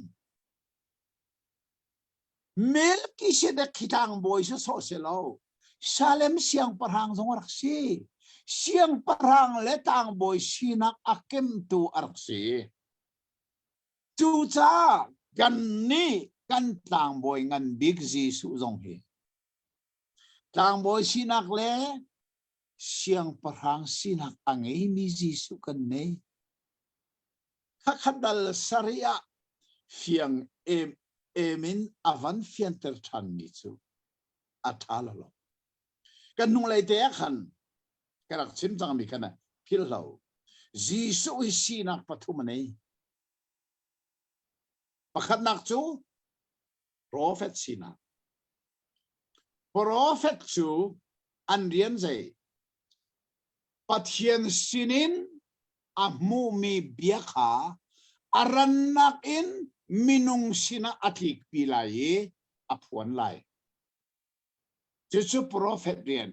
Melchizedek khi tlangbawi sawsawh si lo. Salem siangpahrang zong a rak si. Siangpahrang le tlangbawi sinak a kemtu a rak si. Cucaah kannih kan tlangbawi ngan bik Jesuh zong hi tlangbawi sinak le siangpahrang sinak a ngeimi Jesuh kan nei. Khakhat dal sarih ah fiang em em in a van fianter ṭhanmi cu a ṭha lo lo. Kan hnunglei te ah khan ka rak chim cangmi khan philh lo. Jesuh hi sinak pathum a nei. Pakhatnak cu. Prophet sinak. Prophet cu an rian zei? Pathian sinin a hmuhmi bia kha a rannak in minung sinah a tlikpi lai i a phuan lai. Cucu prophet rian.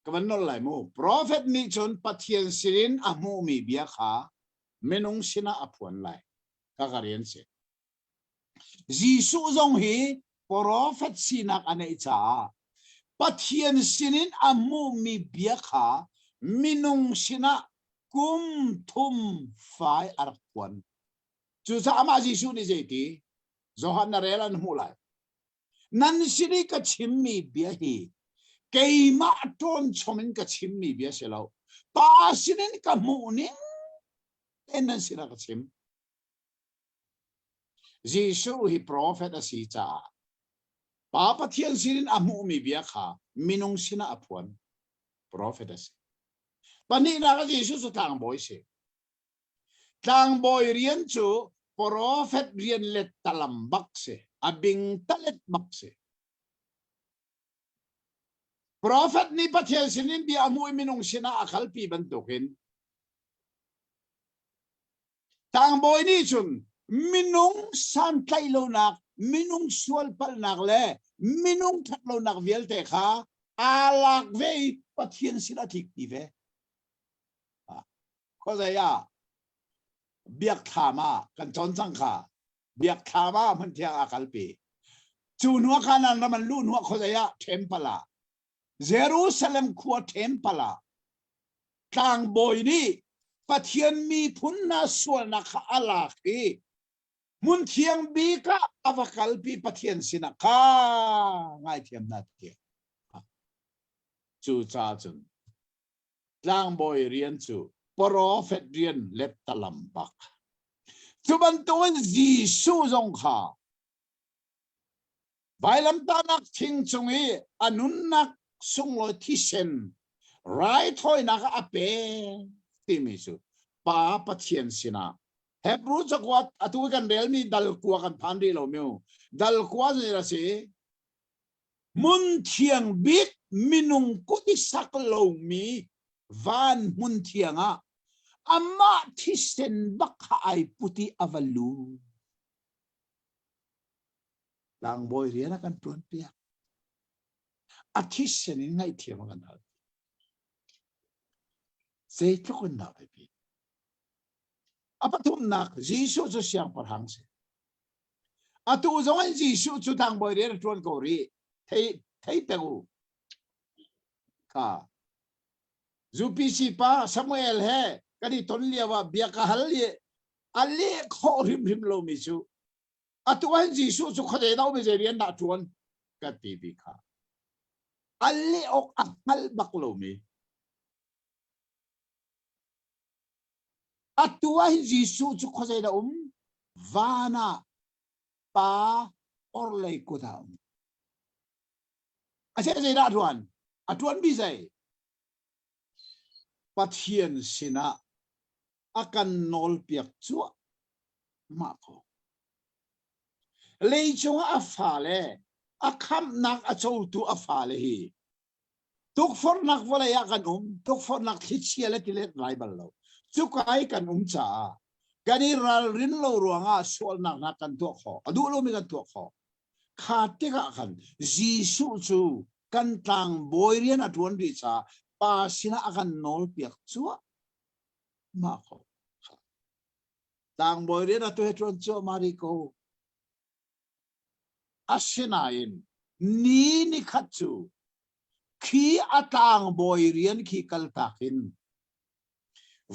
Ka van nolh lai mu. Prophet nih cun Pathian sinin a hmuhmi bia kha minung sinah a phuan lai. Ka ka rian si. Jesuh zong hi prophet sinak a neih caah Pathian sinin a hmuhmi bia kha minung sinah kum thum fai a rak phuan. Cucaah amah Jesuh nih zeiti? Johan na rel an hmuh lai. Nan sin i ka chimmi bia hi keimah ṭawnchom in ka chimmi bia si lo. Pa sinin ka hmuh ning tein nan sinah ka chim. Jesuh hi profet a si caah Pa Pathian sinin a hmuhmi bia kha minung sinah a phuan. Profet a si. Pahnihnak ah Jesuh cu tlangbawi si. Tlangbawi rian cu profet rian le talam bak si. A bing talet bak si. Profet nih Pathian sinin bia a hmuh i minung sinah a kalpi bantukin Tlangbawi nih cun minung santlaih lonak, minung sualpalhnak le minung ṭhatlonak vialte kha aa lak ve i Pathian sin a tlikpi ve. Khuazei ah biakthlam ah kan cawn cang kha biakthlam ah hmunthiang aa kalpi. Cu hnu ah Kanaan ram an luh hnu ah khuazei ah temple ah Jerusalem khua temple ah tlangbawi nih Pathian miphun hna sualnak kha a lak i hmun thiang bik ah a va kalpi Pathian sinah kha ngaithiam hna ti. Cucaah cun tlangbawi rian cu profet rian lettalam bak. Cu bantukin Jesuh zong kha Vailamtahnak thing cung i a nunnak sunglawi thisen raithawinak ah a pek timi cu Pa Pathian sinah Hebrew cakuat atu kan relmi dal kua kan phan rih lo miu dal kua zei a si hmun thiang bik minung kut i sak lomi van hmun thiang ah amah thisen bak kha ai put i a va lu Tlangbawi rian a kan ṭuanpiak. A thisen in ngaihthiam a kan hal. Zeitluk in dah biapi. A pathumnak Jesuh cu siangpahrang si. Atu zong in Jesuh cu tlangbawi rian a ṭuan ko rih. Thei thei peng u. Kha. UPC pa Samuel he kan i ton lio ah bia ka hal i a leh khawh hrimhrim lomi cu atu ah Jesuh cu khuadei dah um i zei rian dah ṭuan ka ti bi kha a leh awk a hngalh bak lomi atu ah hin Jesuh cu khuazei dah um van ah pa orhlei kut ah um a zei dah ṭuan a ṭuan bi zei Pathian sinah a kan nawlpiak cuahmah ko. Leicung ah a fale, a khamhnak a cotu a fale hi tukforhnak vawlei ah kan um, tukforhnak thlichia le tilet rai bal lo. Cuka i kan um caah kan i ralrin lo ruangah sualnak hna kan tuah khawh, a duh lomi kan tuah khawh. Kha tikah khan Jesuh cu kan tlangbawi rian a ṭuan rih caah Pa sinah a kan nawlpiak cuah mah ko. Tlangbawi rian atu he ṭuan cuahmah rih ko. Asinain ni nikhat cu khi a tlangbawi rian khi kaltak in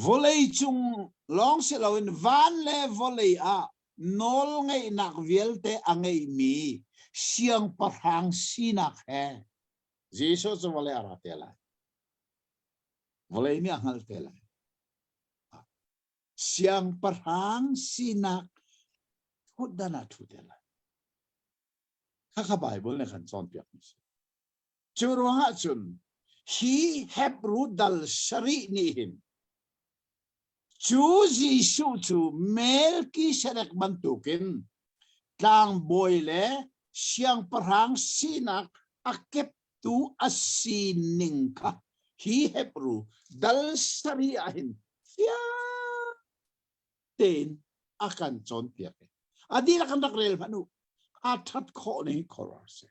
vawlei cung lawng si loin van le vawlei ah nawlngeihnak vialte a ngeimi siangpahrang sinak he Jesuh cu vawlei a ra te lai. Vawlei nih a hngalh te lai. Siangpahrang sinak thutdan ah ṭhu te lai. Khakha Bible nih kan cawnpiak mi si. Cu ruangah cun hi Hebrew dal sarih nih hin cu Jesuh cu Melkisedek bantukin. Tlangbawi le siangpahrang sinak a keptu a sining kha hi Hebru dal sarih ah hin fiang tein a kan cawnpiak i a dihlak kan rak rel hmanh u a ṭhat khawh ning khuaruahhar si.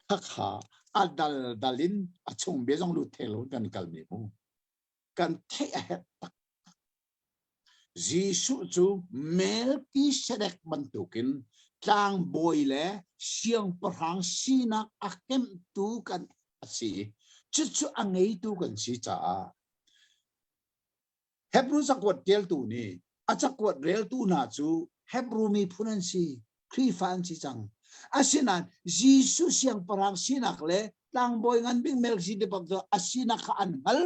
Khakha a daldal in a chung bia zong lut theng lo kan kalmi mu. Kan theih a herh tak. Jesuh cu Melkisedek bantukin tlangbawi le siangpahrang sinak a kemhtu kan a si. Cucu a ngeitu kan si caah Hebru cakuat ṭialtu nih a cakuat reltu hna cu Hebru miphun an si, Khrihfa an si cang. Asinain Jesuh siangpahrang sinak le tlangbawi ngan bik Melchizedek cu a sinak kha an hngal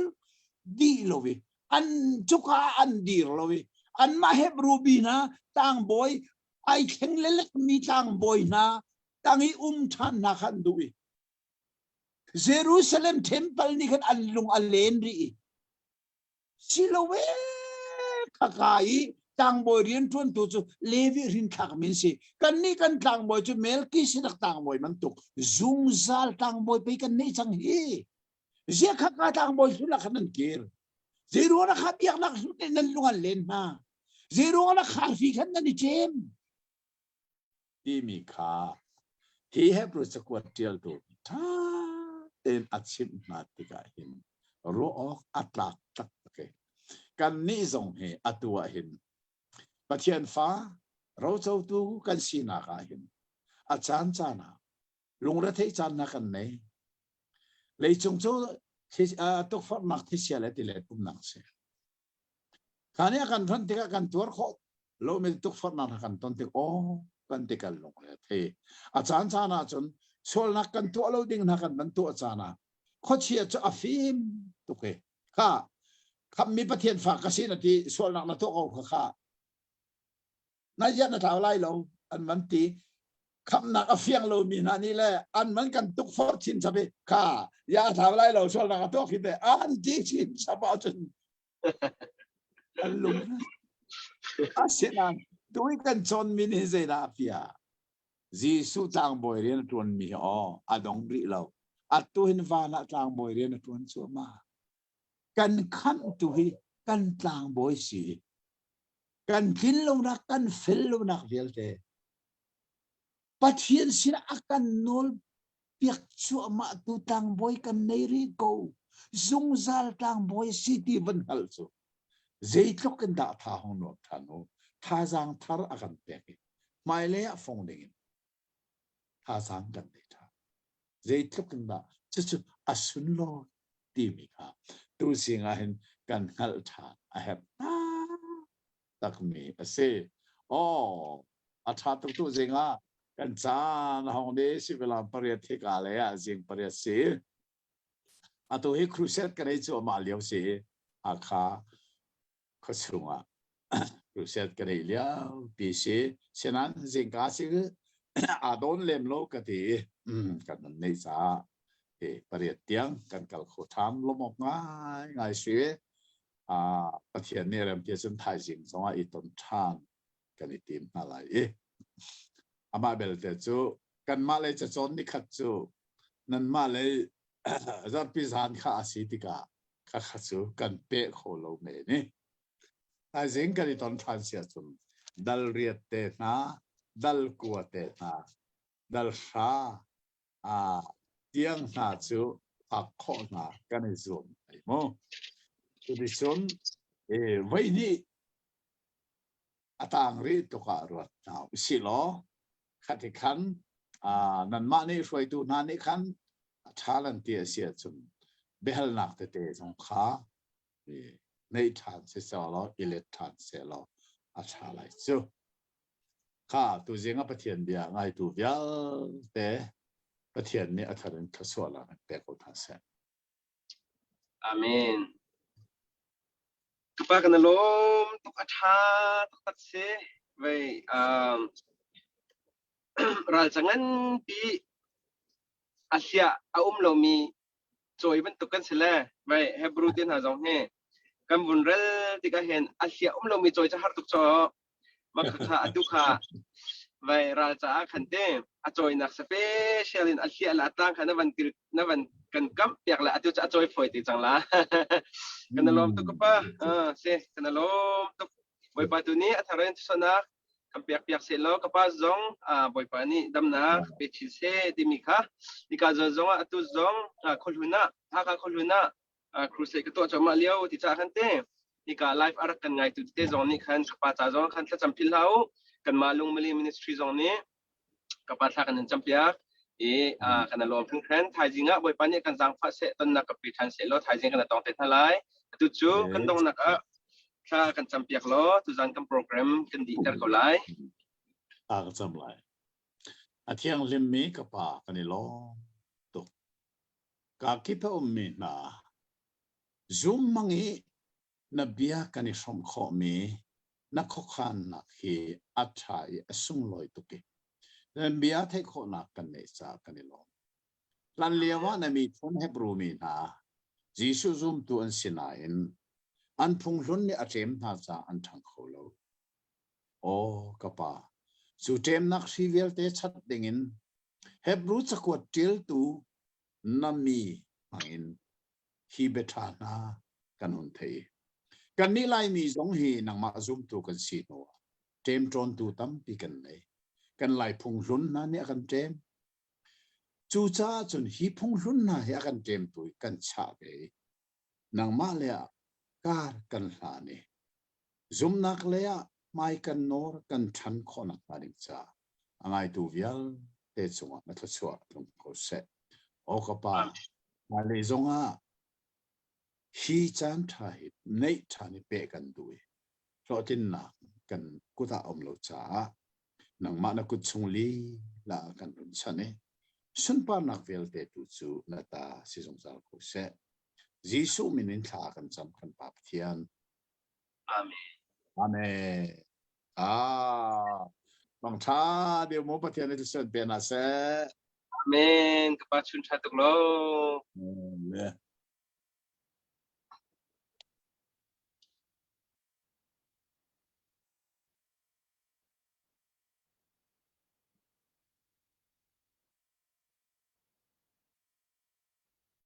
dih lo i an cuka ah an dir lo i anmah Hebru mi hna tlangbawi ai thleng lelekmi tlangbawi hna tang i um ṭhan hna kha an duh i Jerusalem temple nih khan an lung a len rih i Siloe khaka i tlangbawi rianṭuantu cu Levi hrinthlak min si. Kannih kan tlangbawi cu Melkisedek tlangbawi bantuk zungzal tlangbawi pei kan neih cang hi. Ziah khaka tlangbawi hlun ah khan nan kir? Zeiruang ah kha biaknak hlun in nan lung an len hna? Zeiruang ah kharfi khan nan i ṭem? Timi kha hi Hebrew cakuat ṭialtu ṭha tein a chimh hna tikah hin ruah awk a tlak taktak i kannih zong hi atu ah hin Pathian fa rocotu kan sinak ah hin a caan caan ah lungretheih caan hna kan nei. Leicung cu tukforhnak thisia le tilet umnak a si. Kha nih a kan hran tikah kan tuar khawh lomi tukforhnak hna kan ton tik aw kan ti kan lungre a thei. A caan caan ahcun sualnak kan tuah lo ding hna kan van tuah caan ah khuachia cu a fim tuk i kha khammi Pathian fa ka si na ti sualnak na tuah ko kha kha na ziah na tlau lai lo an van ti khamnak a fiang lomi hna nih le an man kan tukforh chin chap i kha ya a thlau lai lo sualnak a tuak hi te an ti chin chap ahcun an lung asinain tui kan cawnmi nih zeidah a fia Jesuh tlangbawi rian a ṭuanmi hi aw a dong rih lo atu hin van ah tlangbawi rian a ṭuan cuahmah kan khamhtu hi kan tlangbawi si kan tlin lonak kan fel lonak vialte Pathian sinah a kan nawl piak cuahmah tu tlangbawi kan nei rih ko zungzal tlangbawi si ti van hngalh cu zeitluk in dah tha hong nuam than u thazaang thar a kan pek i hmailei ah fong ding in thazaang kan nei tha zeitluk in dah cucu a sunlawi timi kha tuzing ah hin kan hngalh ṭhan a herh takmi a si. Aw, a ṭha tuk tu zing ah kan caan a hong ni suimilam pariat hika le ah zing pariat si. Atu hi crusade kan ei cuahmah lio si. Hakha khuachung ah crusade kan ei lio pi si. Sinan zingka si aa dawn lem lo ka ti i kan nan nei caah pariat tiang kan kal kho ṭhan lawmawk ngai ngai si. Pathian nih rem ti cun thaizing zongah i ton ṭhan kan i tim hna lai i amah belte cu kanmah lei cacawn nikhat cu nanmah lei zarhpi zan kha a si tikah khakha cu kan peh kho lo men i thaizing kan i ton ṭhan si ahcun dal riat te hna dal kua te hna dal hra tiang hna cu phak khawh hna kan i zuam ai mu. Cuticun voi hnih a tang rih tuk ah ruat hna usih law khati khan nanmah nih hruaitu hna nih khan a ṭha lan ti a si ahcun biahalnak tete zong kha neih ṭhan si law i let ṭhan sehlaw a ṭha lai cu. Kha tuzing ah Pathian bia ngaitu vialte Pathian nih a thar in thluachuahnak in pek ko hna seh. Amen. Tupa kan lawm tuk a ṭha taktak si. Vei um, ral cangan pi a hliah a um lomi cawi bantuk kan si le vei Hebrew te hna zong hi kan vun rel tikah hin a hliah um lomi cawi cu har tuk caw. Mah kha atu kha vai ral caah khan te a cawinak special in a hliah la tlang kha na van til na van kan kamh piak la atu cu a cawi fawi te cang la. Kan lawm tuk pa. Se kan lawm tuk. Bawipa tu nih a thar in thusanak kan pek piak seh law ka pa zong Bawipa nih damnak pe chin seh timi kha nika zawn zong ah atu zong khuahlun ah Hakha khuahlun ah crusade ka tuah cuahmah lio ti caah khan te hika live a rak kan ngaitu tete zong nih khan ka pa ca zong khan thlacam philh hlah u kanmah lungmali ministry zong nih ka pa thla kan in campiak i kan lawm hringhran thaizing ah Bawipa nih kan zaangfah seh tonnak ka pe ṭhan seh law thaizing kan tong te hna lai atu cu kan donghnak ah thla kan campiak law tuzan kan program kan dihter ko lai. Ta ka cam lai. A thianghlimmi ka pa kan i lawm tuk. Ka kip a ummi hna zum hmang i na bia kan i hrawmh khawhmi na khuakhannak hi a ṭha i a sunglawi tuk i nan bia theih khawhnak kan neih caah kan i lawm. Hlan lio ah na miphun Hebru mi hna Jesuh zumtu an si nain an phunghlun nih a ṭem hna caah an ṭhang kho lo. Aw ka pa, cu ṭemnak hri vialte chat dingin Hebru cakuat ṭialtu na mi hmangin hi biaṭha hna kan hun thei. Kannih Laimi zong hi nangmah zumtu kan si hnuah ṭemṭawntu tampi kan nei. Kan Lai phunghlun hna nih a kan ṭem. Cucaah cun hi phunghlun hna hi a kan ṭemtu i kan chah ve i nangmah le ah kar kan hlan i zumnak lei ah hmai kan nawr kan ṭhan khawh nakhnga ding caah a ngaitu vialte cungah na thluachuah tlung ko seh. Aw ka Pa, hmailei zongah hi caan ṭha hi neih ṭhan i peh kan duh i hlawhtlinnak kan kut ah um lo caah nangmah na kut chung lila ah kan run chan i sunparnak vialte tu cu na ta si zungzal ko seh. Jesuh min in thla kan cam kan Pa Pathian. Amen. Amen. Ah, mang tha deu mo Pathian nih suan pe na seh. Amen. Ka pa chun tha tuk lo. Amen.